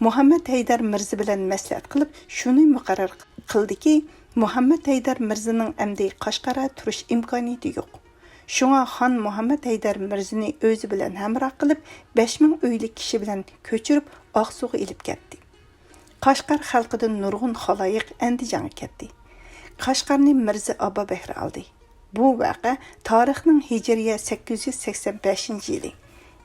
مۇھەممەد ھەيدەر مىرزا بىلەن مەسلىھەت قىلىپ، شۇنى مۇقەررەر قىلدىكى، مۇھەممەد ھەيدەر مىرزىنىڭ ئەمدى قەشقەردە تۇرۇش ئىمكانىيىتى يوق. شۇڭا خان مۇھەممەد ھەيدەر مىرزىنى ئۆزى بىلەن ھەمراھ قىلىپ، بەش مىڭ ئۆيلۈك كىشى بىلەن كۆچۈرۈپ، ئاقسۇغا ئېلىپ كەتتى. قەشقەر خەلقىدىن نۇرغۇن خالايىق ئەندىجانغا كەتتى. قەشقەرنى مىرزا ئابابەكرى ئالدى. بۇ ۋەقە تارىخنىڭ ھىجرىيە سەككىز يۈز سەكسەن بەشىنچى يىلى،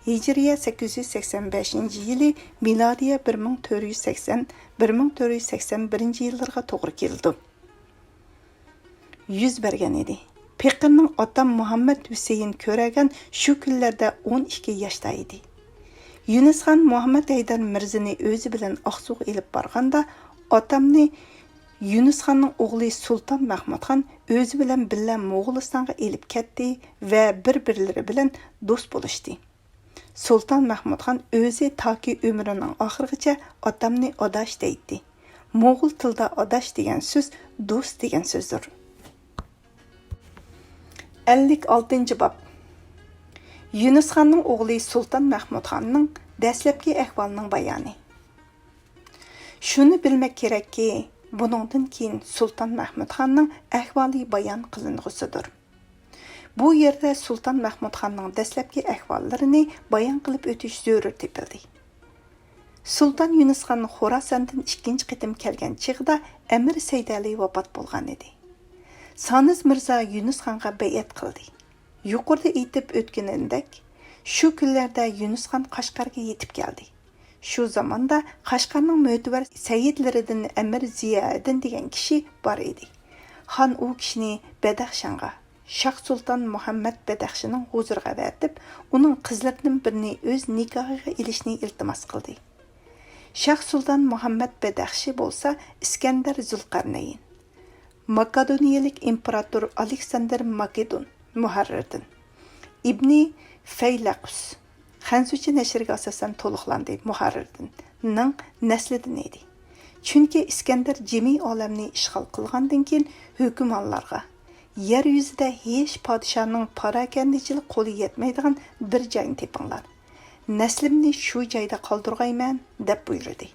ھىجرىيە سەككىز يۈز سەكسەن بەشىنچى يىلى، مىلادىيە بىر مىڭ تۆت يۈز سەكسەن، بىر مىڭ تۆت يۈز سەكسەن بىرىنچى يىللىرىغا توغرا كېلىدۇ. يۈز بەرگەن ئىدى. پېقىرنىڭ ئاتام مۇھەممەد ھۈسەيىن كۆرەگەن شۇ كۈنلەردە ئون ئىككى ياشتا ئىدى. يۈنۈسخان مۇھەممەد ھەيدەر مىرزىنى ئۆزى بىلەن ئاقسۇغا ئېلىپ بارغاندا، ئاتامنى يۈنۈسخاننىڭ ئوغلى سۇلتان مەھمۇدخان ئۆزى بىلەن بىللە موغۇلىستانغا ئېلىپ كەتتى ۋە بىر-بىرلىرى بىلەن دوست بولۇشتى. سۇلتان مەھمۇدخان ئۆزى تاكى ئۆمرىنىڭ ئاخىرىغىچە ئاتامنى ئاداش دەيتتى. موغۇل تىلدا ئاداش دېگەن سۆز دوست دېگەن سۆزدۇر. ئەللىك ئالتىنچى باب. يۈنۈسخاننىڭ ئوغلى سۇلتان مەھمۇدخاننىڭ دەسلەپكى ئەھۋالىنىڭ بايانى. شۇنى بىلمەك كېرەككى، بۇنىڭدىن كېيىن سۇلتان مەھمۇدخاننىڭ ئەھۋالى بايان قىلىنغۇسىدۇر. بۇ يەردە سۇلتان مەھمۇدخاننىڭ دەسلەپكى ئەھۋاللىرىنى بايان قىلىپ ئۆتۈش زۆرۈر تېپىلدى. سۇلتان يۈنۈسخان خوراساندىن ئىككىنچى قېتىم كەلگەن چېغىدا ئەمىر سەيدەلى ۋاپات بولغان ئىدى. سانىز مىرزا يۈنۈسخانغا بەيئەت قىلدى. يۇقىرىدا ئېيتىپ ئۆتكىنىدەك، شۇ كۈنلەردە يۈنۈسخان قەشقەرگە يېتىپ كەلدى. شۇ زاماندا قەشقەرنىڭ مۆتىۋەر سەيىدلىرىدىن ئەمىر زىيائىدىن دېگەن كىشى بار ئىدى. خان ئۇ كىشىنى بەدەخشانغا، شاھ سۇلتان مۇھەممەد بەدەخشىنىڭ ھۇزۇرىغا ئەۋەتىپ، ئۇنىڭ قىزلىرىدىن بىرىنى ئۆز نىكاھىغا ئېلىشنى ئىلتىماس قىلدى. شاھ سۇلتان مۇھەممەد بەدەخشى بولسا ئىسكەندەر زۇلقەرنەين، ماكېدونىيەلىك ئىمپېراتور ئالېكساندىر ماكېدون، مۇھەررىردىن، ئىبنى فەيلەقۇس، خەنزۇچە نەشرگە ئاساسەن تولۇقلاندى، مۇھەررىردىن، نىڭ نەسلىدىن ئىدى. چۈنكى ئىسكەندەر جىمى ئالەمنى ئىشغال قىلغاندىن كېيىن، ھۆكۈمانلارغا، يەر يۈزىدە ھېچ پادىشاھنىڭ پاراكەندىچىلىك قولى يەتمەيدىغان بىر جاينى تېپىڭلار، نەسلىمنى شۇ جايدا قالدۇرغايمەن، دەپ بۇيرۇدى.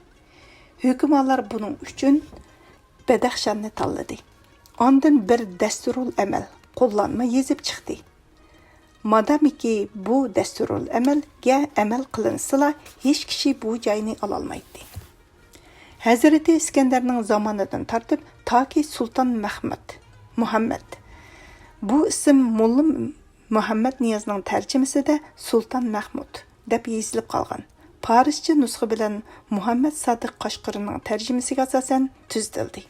ھۆكۈمانلار بۇنىڭ ئۈچۈن بەدەخشاننى تاللىدى. ئاندىن بىر دەستۇرۇل ئەمەل، قوللانما يېزىپ چىقتى. مادامىكى بۇ دەستۇرۇل ئەمەلگە ئەمەل قىلىنسىلا، ھېچ كىشى بۇ جاينى ئالالمايتتى. ھەزرىتى ئىسكەندەرنىڭ زامانىدىن تارتىپ تاكى سۇلتان مەھمۇد، مۇھەممەد، بۇ ئىسىم موللا مۇھەممەد نىيازنىڭ تەرجىمىسىدە سۇلتان مەھمۇد دەپ يېزىلىپ قالغان. پارسچە نۇسخا بىلەن مۇھەممەد سادىق قاشقىرىنىڭ تەرجىمىسىگە ئاساسەن تۈزىتىلدى.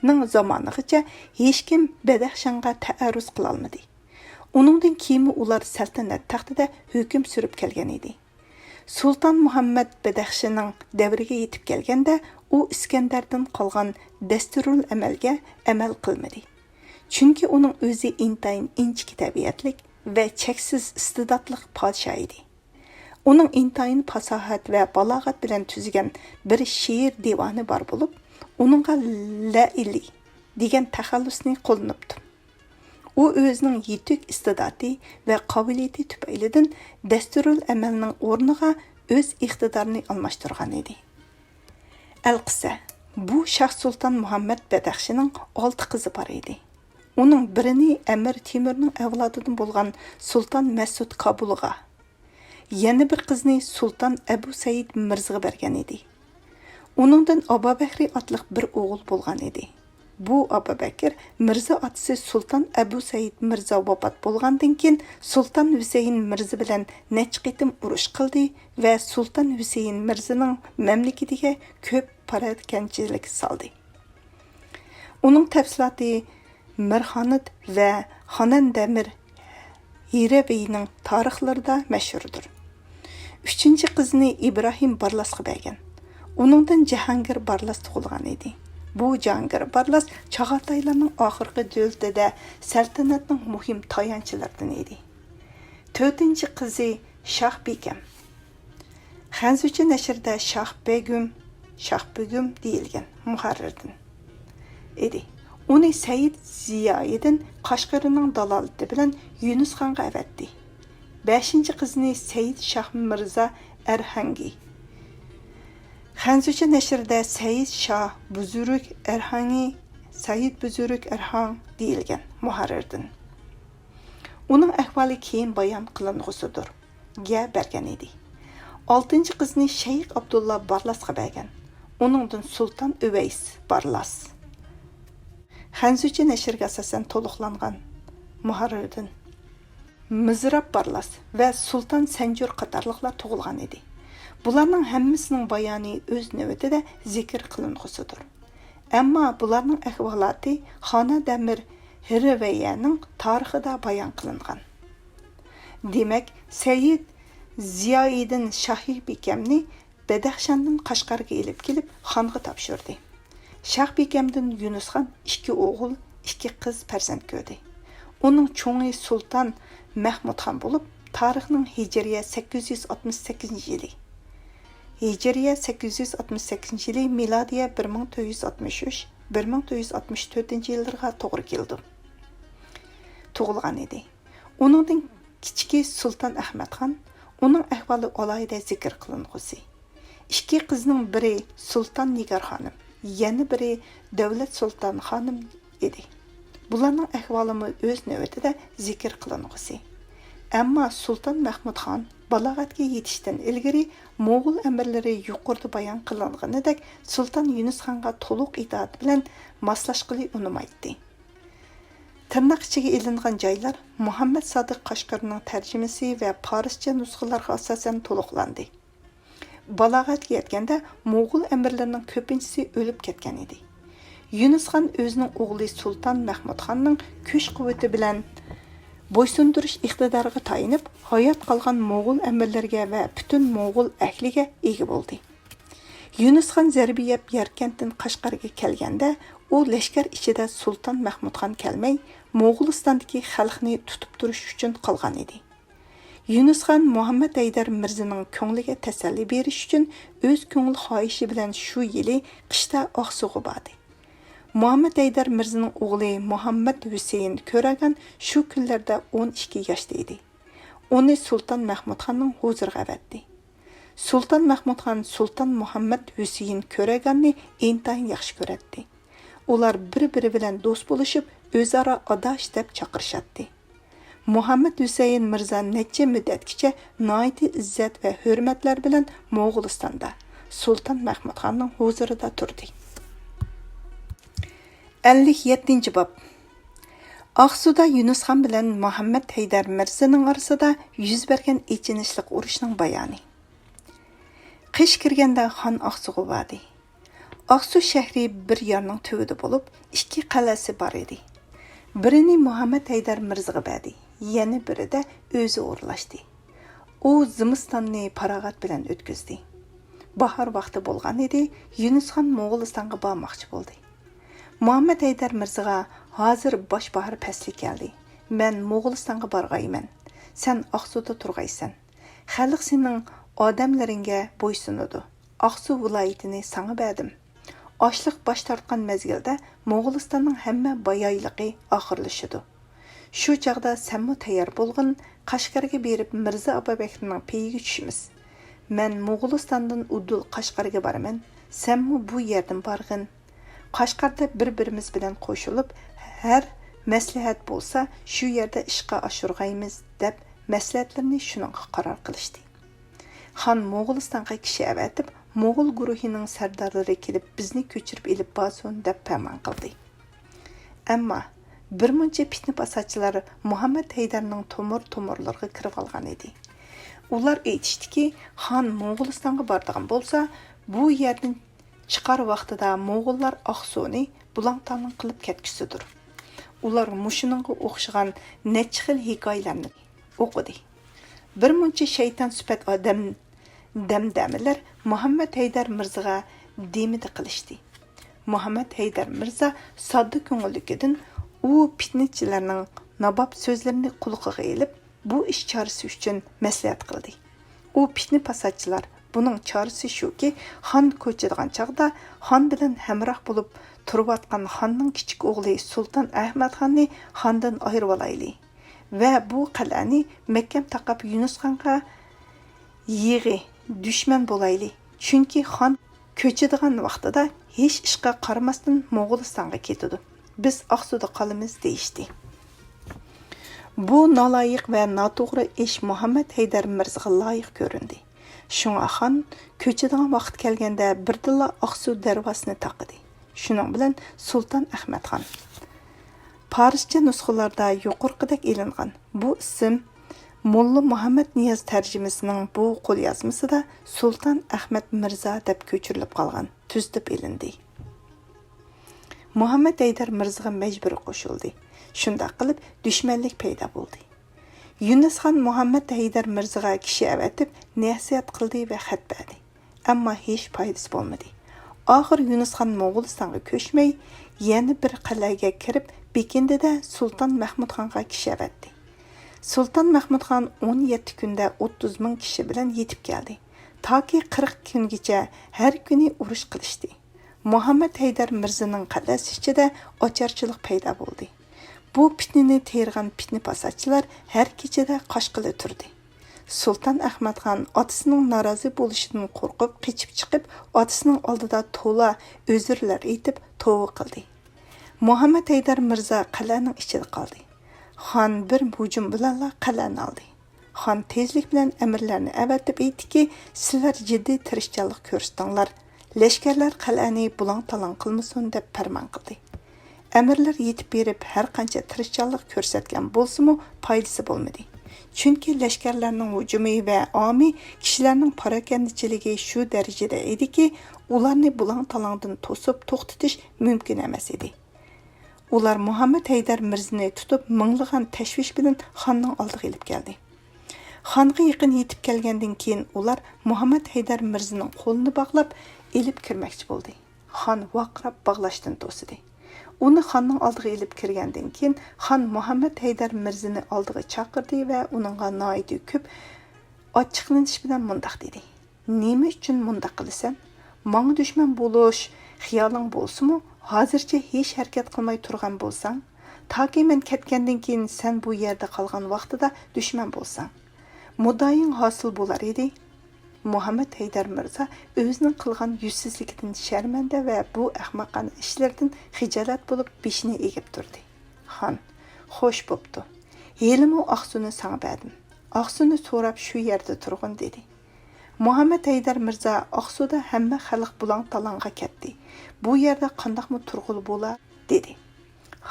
نىڭ زامانىغىچە ھېچكىم بەدەخشانغا تەئەررۇز قىلالمىدى. ئۇنىڭدىن كېيىنمۇ ئۇلار سەلتەنەت تەختىدە ھۆكۈم سۈرۈپ كەلگەن ئىدى. سۇلتان مۇھەممەد بەدەخشىنىڭ دەۋرىگە يېتىپ كەلگەندە، ئۇ ئىسكەندەردىن قالغان دەستۇرۇل ئەمەلگە ئەمەل قىلمىدى. چۈنكى ئۇنىڭ ئۆزى ئىنتايىن ئىنچىكە تەبىئەتلىك ۋە چەكسىز ئىستىداتلىق پادىشاھ ئىدى. ئۇنىڭ ئىنتايىن پاساھەت ۋە بالاغەت بىلەن تۈزگەن بىر شېئىر دىۋانى بار بولۇپ، ئۇنىڭغا لەئىلى دېگەن تەخەللۇسنى قوللىنىپتۇ. ئۇ ئۆزىنىڭ يېتۈك ئىستىداتى ۋە قابىلىيىتى تۈپەيلىدىن دەستۇرۇل ئەمەلنىڭ ئورنىغا ئۆز ئىقتىدارىنى ئالماشتۇرغان ئىدى. ئەلقىسە، بۇ شاھ سۇلتان مۇھەممەد بەدەخشىنىڭ ئالتە قىزى بار ئىدى. ئۇنىڭ بىرىنى ئەمىر تېمۇرنىڭ ئەۋلادىدىن بولغان سۇلتان مەسئۇد كابۇلغا، يەنە بىر قىزنى سۇلتان ئەبۇ سەئىد مىرزىغا بەرگەن ئىدى. ئۇنىڭدىن ئابابەكرى ئاتلىق بىر ئوغۇل بولغان ئىدى. بۇ ئابابەكىر مىرزا ئاتىسى سۇلتان ئەبۇ سەئىد مىرزا ۋاپات بولغاندىن كېيىن، سۇلتان ھۈسەيىن مىرزا بىلەن نەچچە قېتىم ئۇرۇش قىلدى ۋە سۇلتان ھۈسەيىن مىرزىنىڭ مەملىكىتىگە كۆپ پاراكەنچىلىك سالدى. ئۇنىڭ تەپسىلاتى مىرخانىد ۋە خانەندەمىر ھىرەۋەينىڭ تارىخلىرىدا مەشھۇردۇر. ئۈچىنچى قىزىنى ئىبراھىم بارلاسقا بەرگەن. ئۇنىڭدىن جاھانگىر بارلاس تۇغۇلغان ئىدى. بۇ جاھانگىر بارلاس چاغاتايلارنىڭ ئاخىرقى دۆلىتىدە سەلتەنەتنىڭ مۇھىم تايانچلىرىدىن ئىدى. تۆتىنچى قىزى شاھ بىكەم. خەنزۇچە نەشرىدە شاھ بېگۈم، شاھ بېگۈم دېيىلگەن، مۇھەررىردىن ئىدى. ئۇنى سەئىد زىيائىدىن قەشقىرىنىڭ دالالىتى بىلەن يۇنۇسخانغا ئەۋەتتى. بەشىنچى قىزىنى سەئىد شاھ مىرزا ئەرھەنگى. خەنزۇچە نەشرىدە سەئىد شاھ بۇزۇرۇك ئەرھەنگى، سەئىد بۇزۇرۇك ئەرھەنگ دېيىلگەن، مۇھەررىردىن. ئۇنىڭ ئەھۋالى كېيىن بايان قىلىنغۇسىدۇر. گە بەرگەن ئىدى. ئالتىنچى قىزنى شەيخ ئابدۇللا بارلاسقا بەرگەن. ئۇنىڭدىن سۇلتان ئۈۋەيس بارلاس. خەنزۇچە نەشرگە ئاساسەن تولۇقلانغان، مۇھەررىردىن مىزراپ بارلاس ۋە سۇلتان سەنجۇر قاتارلىقلار تۇغۇلغان ئىدى. بۇلارنىڭ ھەممىسىنىڭ بايانى ئۆز نۆۋىتىدە زىكىر قىلىنغۇسىدۇر. ئەمما بۇلارنىڭ ئەھۋالاتى خانەدەمىر ھىرۋەيەنىڭ تارىخىدا بايان قىلىنغان. دېمەك، سەئىد زىيائىدىن شاھى بىكەمنى بەدەخشاندىن قەشقەرگە ئېلىپ كېلىپ، خانغا تاپشۇردى. شاھ بىكەمدىن يۇنۇسخان ئىككى ئوغۇل، ئىككى قىز پەرزەنت كۆردى. ئۇنىڭ چوڭى سۇلتان مەھمۇدخان بولۇپ، تارىخنىڭ ھىجرىيە سەككىز يۈز ئاتمىش سەككىزىنچى يىلى، ھىجرىيە سەككىز يۈز ئاتمىش سەككىزىنچى يىلى، مىلادىيە بىر مىڭ تۆت يۈز ئاتمىش ئۈچ، بىر مىڭ تۆت يۈز ئاتمىش تۆتىنچى يىللىرىغا توغرا كېلىدۇ، تۇغۇلغان ئىدى. ئۇنىڭدىن كىچىكى سۇلتان ئەخمەتخان، ئۇنىڭ ئەھۋالى ئالاھىدە زىكىر قىلىنغۇسى. ئىككى قىزنىڭ بىرى سۇلتان نىگار خانىم، يەنە بىرى دەۋلەت سۇلتان خانىم ئىدى. بۇلارنىڭ ئەھۋالىمۇ ئۆز نۆۋىتىدە زىكىر قىلىنغۇسى. ئەمما سۇلتان مەھمۇد خان بالاغەتكە يېتىشتىن ئىلگىرى موغۇل ئەمىرلىرى يۇقىرىدا بايان قىلىنغىنىدەك سۇلتان يۇنۇس خانغا تولۇق ئىتائەت بىلەن ماسلاشقىلى ئۇنىمايتتى. تىرناق ئىچىگە ئېلىنغان جايلار مۇھەممەد سادىق قەشقىرىنىڭ تەرجىمىسى ۋە پارسچە نۇسخىلارغا ئاساسەن تولۇقلاندى. بالاغەتكە يەتكەندە موغۇل ئەمىرلىرىنىڭ كۆپىنچىسى ئۆلۈپ كەتكەن ئىدى. يۇنۇس خان ئۆزىنىڭ ئوغلى سۇلتان مەھمۇد خاننىڭ كۈچ قۇۋۋىتى بىلەن بويسۇندۇرۇش ئىقتىدارىغا تايىنىپ، ھايات قالغان موغۇل ئەمىرلىرىگە ۋە پۈتۈن موغۇل ئەھلىگە ئىگە بولدى. يۇنۇس خان زەربە يەپ ياركەنتتىن قەشقەرگە كەلگەندە، ئۇ لەشكەر ئىچىدە سۇلتان مەھمۇد خان كەلمەي، موغۇلىستاندىكى خەلقنى تۇتۇپ تۇرۇش ئۈچۈن قالغان ئىدى. يۇنۇس خان مۇھەممەد ھەيدەر مىرزىنىڭ كۆڭلىگە تەسەللى بېرىش ئۈچۈن ئۆز كۆڭۈل خاھىشى بىلەن شۇ يىلى قىشتا ئاقسۇغا باردى. مۇھەممەد ھەيدەر مىرزىنىڭ ئوغلى مۇھەممەد ھۈسەيىن كۆرەگان شۇ كۈنلەردە ئون ئىككى ياشتا ئىدى. ئۇنى سۇلتان مەھمۇد خاننىڭ ھۇزۇرىغا ئەۋەتتى. سۇلتان مەھمۇد خان سۇلتان مۇھەممەد ھۈسەيىن كۆرەگاننى ئىنتايىن ياخشى كۆرەتتى. ئۇلار بىر-بىرى بىلەن دوست بولۇشۇپ، ئۆزئارا ئاداش دەپ چاقىرىشاتتى. مۇھەممەد ھۈسەيىن مىرزا نەچچە مۇددەتكىچە ناھايىتى ئىززەت ۋە ھۆرمەتلەر بىلەن موغۇلىستاندا، سۇلتان مەھمۇد خاننىڭ ھۇزۇرىدا تۇردى. ئەللىك يەتتىنچى باب. ئاقسۇدا يۇنۇس خان بىلەن مۇھەممەد ھەيدەر مىرزىنىڭ ئارىسىدا يۈز بەرگەن ئېچىنىشلىق ئۇرۇشنىڭ بايانى. قىش كىرگەندە خان ئاقسۇغا باردى. ئاقسۇ شەھىرى بىر يارنىڭ تۈۋىدە بولۇپ، ئىككى قەلئەسى بار ئىدى. بىرىنى مۇھەممەد ھەيدەر مىرزىغا بەردى، يەنە بىرىدە ئۆزى ئورۇنلاشتى. ئۇ زىمىستاننى پاراغەت بىلەن ئۆتكۈزدى. باھار ۋاقتى بولغان ئىدى، يۈنۈسخان موغۇلىستانغا بارماقچى بولدى. مۇھەممەد ھەيدەر مىرزىغا، «ھازىر باش باھار پەسلى كەلدى. مەن موغۇلىستانغا بارغايمەن. سەن ئاقسۇدا تۇرغايسەن. خەلق سېنىڭ ئادەملىرىڭگە بويسۇنىدۇ. ئاقسۇ ۋىلايىتىنى ساڭا بەردىم. ئاچلىق باش تارتقان مەزگىلدە موغۇلىستاننىڭ ھەممە بايايلىقى ئاخىرلىشىدۇ. شۇ چاغدا سەنمۇ تەييار بولغىن، قەشقەرگە بېرىپ مىرزا ئابابەكرىنىڭ پېيىگە چۈشىمىز. مەن موغۇلىستاندىن ئۇدۇل قەشقەرگە بارىمەن، سەنمۇ بۇ يەردىن بارغىن. قەشقەردە بىر-بىرىمىز بىلەن قوشۇلۇپ، ھەر مەسلىھەت بولسا شۇ يەردە ئىشقا ئاشۇرغايمىز» دەپ مەسلىھەتلىرىنى شۇنىڭغا قارار قىلىشتى. خان موغۇلىستانغا كىشى ئەۋەتىپ، موغۇل گۇرۇھىنىڭ سەردارلىرى كېلىپ بىزنى كۆچۈرۈپ ئېلىپ بارسۇن دەپ پەرمان قىلدى. ئەمما بىر مۇنچە پىتنە پاساتچىلار مۇھەممەد ھەيدەرنىڭ تومۇر-تومۇرلىرىغا كىرىۋالغان ئىدى. ئۇلار ئېيتىشتىكى، خان موغۇلىستانغا بارىدىغان بولسا، بۇ يەردىن چىقار ۋاقتىدا موغۇللار ئاقسۇنى بۇلاڭ-تالاڭ قىلىپ كەتكۈسىدۇر. ئۇلار مۇشۇنىڭغا ئوخشىغان نەچچە خىل ھېكايىلەرنى ئوقۇدى. بىر مۇنچە شەيتان سۈپەت ئادەم دەمدەمىلەر مۇھەممەد ھەيدەر مىرزىغا دېمىدە قىلىشتى. مۇھەممەد ھەيدەر مىرزا ساددا كۆڭۈللۈكىدىن ئۇ پىتنىچىلەرنىڭ ناباب سۆزلىرىنى قۇلىقىغا ئېلىپ، بۇ ئىش چارىسى ئۈچۈن مەسلىھەت قىلدى. ئۇ پىتنە پاساتچىلار، بۇنىڭ چارىسى شۇكى، خان كۆچىدىغان چاغدا خان بىلەن ھەمراھ بولۇپ تۇرۇۋاتقان خاننىڭ كىچىك ئوغلى سۇلتان ئەخمەتخاننى خاندىن ئايرىۋالايلى ۋە بۇ قەلئەنى مەھكەم تاقاپ يۈنۈسخانغا يېغى، دۈشمەن بولايلى. چۈنكى خان كۆچىدىغان ۋاقتىدا ھېچ ئىشقا قارىماستىن موغۇلىستانغا كېتىدۇ. بىز ئاقسۇدا قالىمىز دېيىشتى. بۇ نالايىق ۋە ناتوغرا ئىش مۇھەممەد ھەيدەر مىرزىغا لايىق كۆرۈندى. شۇڭا خان كۆچىدىغان ۋاقىت كەلگەندە بىردىنلا ئاقسۇ دەرۋازىسىنى تاقىدى. شۇنىڭ بىلەن سۇلتان ئەخمەتخان. پارسچە نۇسخىلاردا يۇقىرىقىدەك ئېلىنغان بۇ ئىسىم موللا مۇھەممەد نىياز تەرجىمىسىنىڭ بۇ قوليازمىسىدا سۇلتان ئەخمەت مىرزا دەپ كۆچۈرۈلۈپ قالغان، تۈزىتىپ ئېلىندى. مۇھەممەد ھەيدەر مىرزىغا مەجبۇرىي قوشۇلدى. شۇنداق قىلىپ دۈشمەنلىك پەيدا بولدى. يۈنۈسخان مۇھەممەد ھەيدەر مىرزىغا كىشى ئەۋەتىپ نەسىھەت قىلدى ۋە خەت بەردى. ئەمما ھېچ پايدىسى بولمىدى. ئاخىر يۈنۈسخان موغۇلىستانغا كۆچمەي، يەنە بىر قەلئەگە كىرىپ بېكىندى-دە، سۇلتان مەھمۇدخانغا كىشى ئەۋەتتى. سۇلتان مەھمۇدخان ئون يەتتە كۈندە ئوتتۇز مىڭ كىشى بىلەن يېتىپ كەلدى. تاكى قىرىق كۈنگىچە ھەر كۈنى ئۇرۇش قىلىشتى. مۇھەممەد ھەيدەر مىرزىنىڭ قەلئەسى ئىچىدە ئاچارچىلىق پەيدا بولدى. بۇ پىتنىنى تېرىغان پىتنە پاساتچىلار ھەر كېچىدە قاچقىلى تۇردى. سۇلتان ئەخمەتخان ئاتىسىنىڭ نارازى بولۇشىدىن قورقۇپ قېچىپ چىقىپ، ئاتىسىنىڭ ئالدىدا تولا ئۆزرىلەر ئېيتىپ توۋا قىلدى. مۇھەممەد ھەيدەر مىرزا قەلئەنىڭ ئىچىدە قالدى. خان بىر ھۇجۇم بىلەنلا قەلئەنى ئالدى. خان تېزلىك بىلەن ئەمىرلەرنى ئەۋەتىپ ئېيتتىكى، سىلەر جىددىي تىرىشچانلىق كۆرسىتىڭلار، لەشكەرلەر قەلئەنى بۇلاڭ-تالاڭ قىلمىسۇن دەپ پەرمان قىلدى. ئەمىرلەر يېتىپ بېرىپ ھەر قانچە تىرىشچانلىق كۆرسەتكەن بولسىمۇ پايدىسى بولمىدى. چۈنكى لەشكەرلەرنىڭ ھۇجۇمى ۋە ئامى كىشىلەرنىڭ پاراكەندىچىلىكى شۇ دەرىجىدە ئىدىكى، ئۇلارنى بۇلاڭ-تالاڭدىن توسۇپ توختىتىش مۇمكىن ئەمەس ئىدى. ئۇلار مۇھەممەد ھەيدەر مىرزىنى تۇتۇپ مىڭلىغان تەشۋىش بىلەن خاننىڭ ئالدىغا ئېلىپ كەلدى. خانغا يېقىن يېتىپ كەلگەندىن كېيىن ئۇلار مۇھەممەد ھەيدەر مىرزىنىڭ قولىنى باغلاپ ئېلىپ كىرمەكچى بولدى. خان ۋارقىراپ باغلاشتىن توسىدى. ئۇنى خاننىڭ ئالدىغا ئېلىپ كىرگەندىن كېيىن خان مۇھەممەد ھەيدەر مىرزىنى ئالدىغا چاقىردى ۋە ئۇنىڭغا ناھايىتى كۆپ ئاچچىقلىنىش بىلەن مۇنداق دېدى: «نېمە ئۈچۈن مۇنداق قىلىسەن؟ ماڭا دۈشمەن بولۇش خىيالىڭ بولسىمۇ، ھازىرچە ھېچ ھەرىكەت قىلماي تۇرغان بولساڭ، تاكى مەن كەتكەندىن كېيىن سەن بۇ يەردە قالغان ۋاقتىدا دۈشمەن بولساڭ، مۇددىئايىڭ ھاسىل بولار ئىدى.» مۇھەممەد ھەيدەر مىرزا ئۆزىنىڭ قىلغان يۈزسىزلىكىدىن شەرمەندە ۋە بۇ ئەخمەقانە ئىشلىرىدىن خىجالەت بولۇپ بېشىنى ئېگىپ تۇردى. خان: «خوش بوپتۇ. ھېلىمۇ ئاقسۇنى ساڭا بەردىم. ئاقسۇنى سوراپ شۇ يەردە تۇرغىن» دېدى. مۇھەممەد ھەيدەر مىرزا: «ئاقسۇدا ھەممە خەلق بۇلاڭ-تالاڭغا كەتتى. بۇ يەردە قانداقمۇ تۇرغىلى بولا؟» دېدى.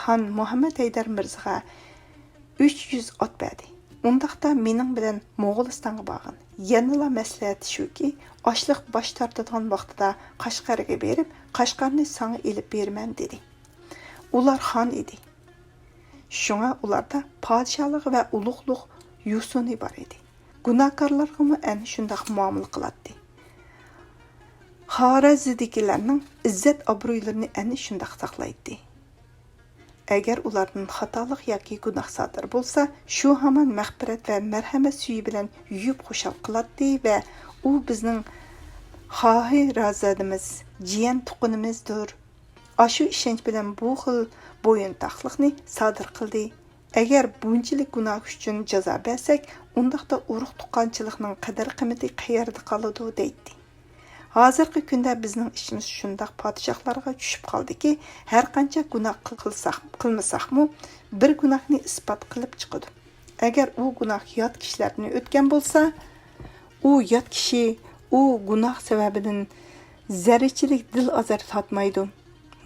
خان مۇھەممەد ھەيدەر مىرزىغا ئۈچ يۈز ئات بەردى. «ئۇنداقتا مېنىڭ بىلەن موغۇلىستانغا بارغىن. يەنىلا مەسلىھەت شۇكى، ئاچلىق باش تارتىدىغان ۋاقتىدا قەشقەرگە بېرىپ، قەشقەرنى ساڭا ئېلىپ بېرىمەن» دېدى. ئۇلار خان ئىدى. شۇڭا ئۇلاردا پادىشاھلىق ۋە ئۇلۇغلۇق يوسۇنى بار ئىدى. گۇناھكارلارغىمۇ ئەنە شۇنداق مۇئامىلە قىلاتتى. خارەزدىكىلەرنىڭ ئىززەت-ئابرۇيلىرىنى ئەنە شۇنداق ساقلايتتى. ئەگەر ئۇلاردىن خاتالىق ياكى گۇناھ سادىر بولسا، شۇ ھامان مەغپىرەت ۋە مەرھەمەت سۈيى بىلەن يۇيۇپ خۇشال قىلاتتى ۋە ئۇ بىزنىڭ خاھىرزادىمىز، جىيەن تۇغقىنىمىزدۇر. ئاشۇ ئىشەنچ بىلەن بۇ خىل بويۇنتاقلىقنى سادىر قىلدى. ئەگەر بۇنچىلىك گۇناھ ئۈچۈن جازا بەرسەك، ئۇنداقتا ئۇرۇق-تۇغقانچىلىقنىڭ قەدىر-قىممىتى قەيەردە قالىدۇ؟ دەيتتى. ھازىرقى كۈندە بىزنىڭ ئىشىمىز شۇنداق پادىشاھلارغا چۈشۈپ قالدىكى، ھەرقانچە گۇناھ قىلساق، قىلمىساقمۇ، بىر گۇناھنى ئىسپات قىلىپ چىقىدۇ. ئەگەر ئۇ گۇناھ يات كىشىلەردىن ئۆتكەن بولسا، ئۇ يات كىشى ئۇ گۇناھ سەۋەبىدىن زەررىچىلىك دىل ئازار تارتمايدۇ.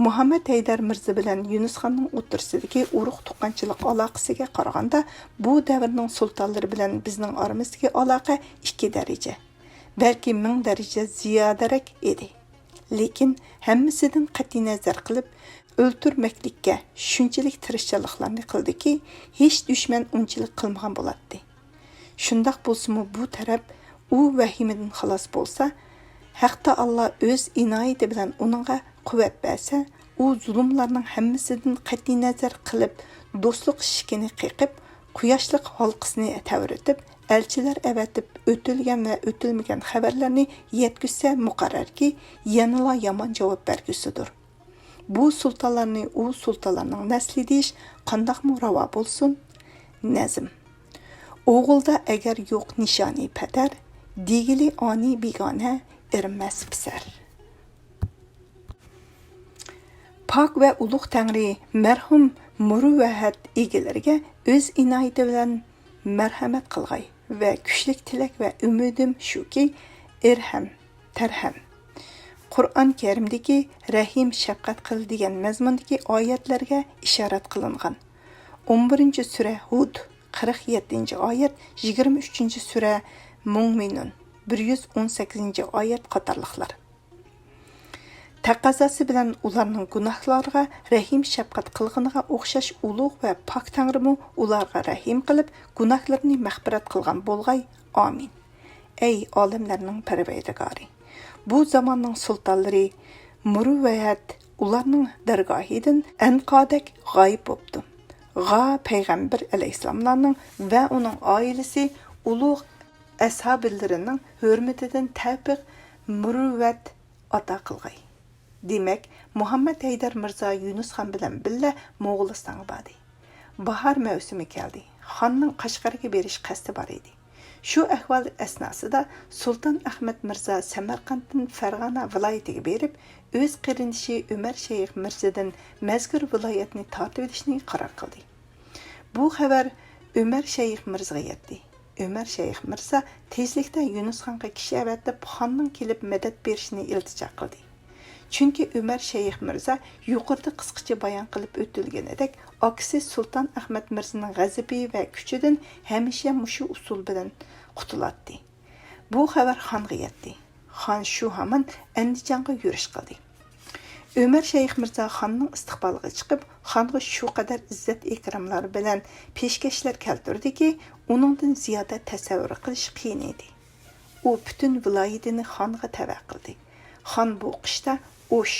مۇھەممەد ھەيدەر مىرزا بىلەن يۇنۇسخاننىڭ ئوتتۇرىسىدىكى ئۇرۇق-تۇغقانچىلىق ئالاقىسىگە قارىغاندا، بۇ دەۋرنىڭ سۇلتانلىرى بىلەن بىزنىڭ ئارىمىزدىكى ئالاقە ئىككى دەرىجە، بەلكى مىڭ دەرىجە زىيادىرەك ئىدى. لېكىن ھەممىسىدىن قەتئىينەزەر قىلىپ، ئۆلتۈرمەكلىككە شۇنچىلىك تىرىشچانلىقلارنى قىلدىكى، ھېچ دۈشمەن ئۇنچىلىك قىلمىغان بولاتتى. شۇنداق بولسىمۇ، بۇ تەرەپ ئۇ ۋەھىمىدىن خالاس بولسا، ھەق تائالا ئۆز ئىنايىتى بىلەن ئۇنىڭغا قۇۋۋەت بەرسە، ئۇ زۇلۇملارنىڭ ھەممىسىدىن قەتئىينەزەر قىلىپ، دوستلۇق ئىشىكىنى قېقىپ، قۇياشلىق ھالقىسىنى تەۋرىتىپ، ئەلچىلەر ئەۋەتىپ، ئۆتۈلگەن ۋە ئۆتۈلمىگەن خەۋەرلەرنى يەتكۈزسە، مۇقەررەركى، يەنىلا يامان جاۋاب بەرگۈسىدۇر. بۇ سۇلتانلارنى ئۇ سۇلتانلارنىڭ نەسلى دېيىش قانداقمۇ راۋا بولسۇن؟ نەزم. ئوغۇلدا ئەگەر يوق نىشانى پەدەر، دېگىلى ئانى بىگانە، ئېرىنمەس پىسەر. پاك ۋە ئۇلۇغ تەڭرى مەرھۇم مۇرۇۋۋەت ئىگىلىرىگە ئۆز ئىنايىتى بىلەن مەرھەمەت قىلغاي ۋە كۈچلۈك تىلەك ۋە ئۈمىدىم شۇكى، ئىرھەم، تەرھەم، قۇرئان كەرىمدىكى رەھىم، شەپقەت قىل دېگەن مەزمۇندىكى ئايەتلەرگە ئىشارەت قىلىنغان. ئون بىرىنچى سۈرە ھۇد، قىرىق يەتتىنچى ئايەت، يىگىرمە ئۈچىنچى سۈرە مۇئمىنۇن، بىر يۈز ئون سەككىزىنچى ئايەت قاتارلىقلار. تەقەززاسى بىلەن ئۇلارنىڭ گۇناھلارغا رەھىم-شەپقەت قىلغىنىغا ئوخشاش ئۇلۇغ ۋە پاك تەڭرىمۇ ئۇلارغا رەھىم قىلىپ، گۇناھلىرىنى مەغپىرەت قىلغان بولغاي. ئامىن. ئەي ئالەملەرنىڭ پەرۋەردىگارى! بۇ زاماننىڭ سۇلتانلىرى مۇرۇۋۋەت ئۇلارنىڭ دەرگاھىدىن ئەنقادەك غايىب بوپتۇ. غا پەيغەمبەر ئەلەيھىسسالاملارنىڭ ۋە ئۇنىڭ ئائىلىسى ئۇلۇغ ئەسھابىلىرىنىڭ ھۆرمىتىدىن تەۋپىق مۇرۇۋۋەت ئاتا قىلغاي. دېمەك، مۇھەممەد ھەيدەر مىرزا يۇنۇسخان بىلەن بىللە موغۇلىستانغا باردى. باھار مەۋسۇمى كەلدى. خاننىڭ قەشقەرگە بېرىش قەستى بار ئىدى. شۇ ئەھۋال ئەسناسىدا سۇلتان ئەخمەت مىرزا سەمەرقەنتتىن فەرغانە ۋىلايىتىگە بېرىپ، ئۆز قېرىندىشى ئۆمەر شەيخ مىرزىدىن مەزكۇر ۋىلايەتنى تارتىۋېلىشنى قارار قىلدى. بۇ خەۋەر ئۆمەر شەيخ مىرزىغا يەتتى. ئۆمەر شەيخ مىرزا تېزلىكتە يۇنۇسخانغا كىشى ئەۋەتىپ، خاننىڭ كېلىپ مەدەت بېرىشىنى ئىلتىجا قىلدى. چۈنكى ئۆمەر شەيخ مىرزا يۇقىرىدا قىسقىچە بايان قىلىپ ئۆتۈلگىنىدەك، ئاكىسى سۇلتان ئەخمەت مىرزىنىڭ غەزىپى ۋە كۈچىدىن ھەمىشە مۇشۇ ئۇسۇل بىلەن قۇتۇلاتتى. بۇ خەۋەر خانغا يەتتى. خان شۇ ھامان ئەندىجانغا يۈرۈش قىلدى. ئۆمەر شەيخ مىرزا خاننىڭ ئىستىقبالىغا چىقىپ، خانغا شۇ قەدەر ئىززەت-ئىكراملار بىلەن پېشكەشلەر كەلتۈردىكى، ئۇنىڭدىن زىيادە تەسەۋۋۇر قىلىش قىيىن ئىدى. ئۇ پۈتۈن ۋىلايىتىنى خانغا تەۋە قىلدى. خان بۇ قىشتا ئوش،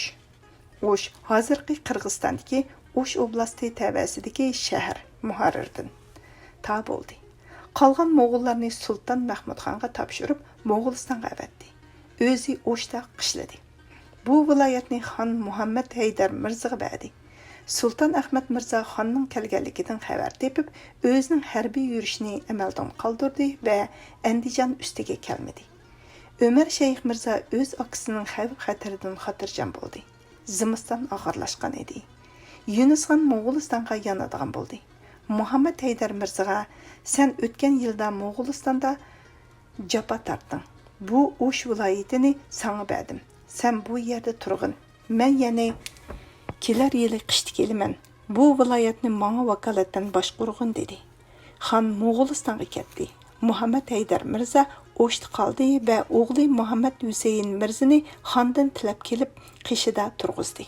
ئوش، ھازىرقى قىرغىزىستاندىكى ئوش ئوبلاستى تەۋەسىدىكى شەھەر مۇھاررىردىن تا بولدى. قالغان موغۇللارنى سۇلتان مەھمۇدخانغا تاپشۇرۇپ، موغۇلىستانغا ئەۋەتتى. ئۆزى ئوشتا قىشلىدى. بۇ ۋىلايەتنى خان مۇھەممەد ھەيدەر مىرزىغا بەردى. سۇلتان ئەخمەت مىرزا خاننىڭ كەلگەنلىكىدىن خەۋەر تېپىپ، ئۆزىنىڭ ھەربىي يۈرۈشىنى ئەمەلدىن قالدۇردى ۋە ئەندىجان ئۈستىگە كەلمىدى. ئۆمەر شەيخ مىرزا ئۆز ئاكىسىنىڭ خەۋپ-خەتىرىدىن خاتىرجەم بولدى. زىمىستان ئاخىرلاشقان ئىدى. يۈنۈسخان موغۇلىستانغا يانىدىغان بولدى. مۇھەممەد ھەيدەر مىرزىغا، سەن ئۆتكەن يىلدا موغۇلىستاندا جاپا تارتتىڭ. بۇ ئوش ۋىلايىتىنى ساڭا بەردىم. سەن بۇ يەردە تۇرغىن. مەن يەنە كېلەر يىلى قىشتا كېلىمەن. بۇ ۋىلايەتنى ماڭا ۋاكالىتەن باشقۇرغىن، دېدى. خان موغۇلىستانغا كەتتى. مۇھەممەد ھەيدەر مىرزا ئوشتا قالدى ۋە ئوغلى مۇھەممەد ھۈسەيىن مىرزىنى خاندىن تىلەپ كېلىپ، قېشىدا تۇرغۇزدى.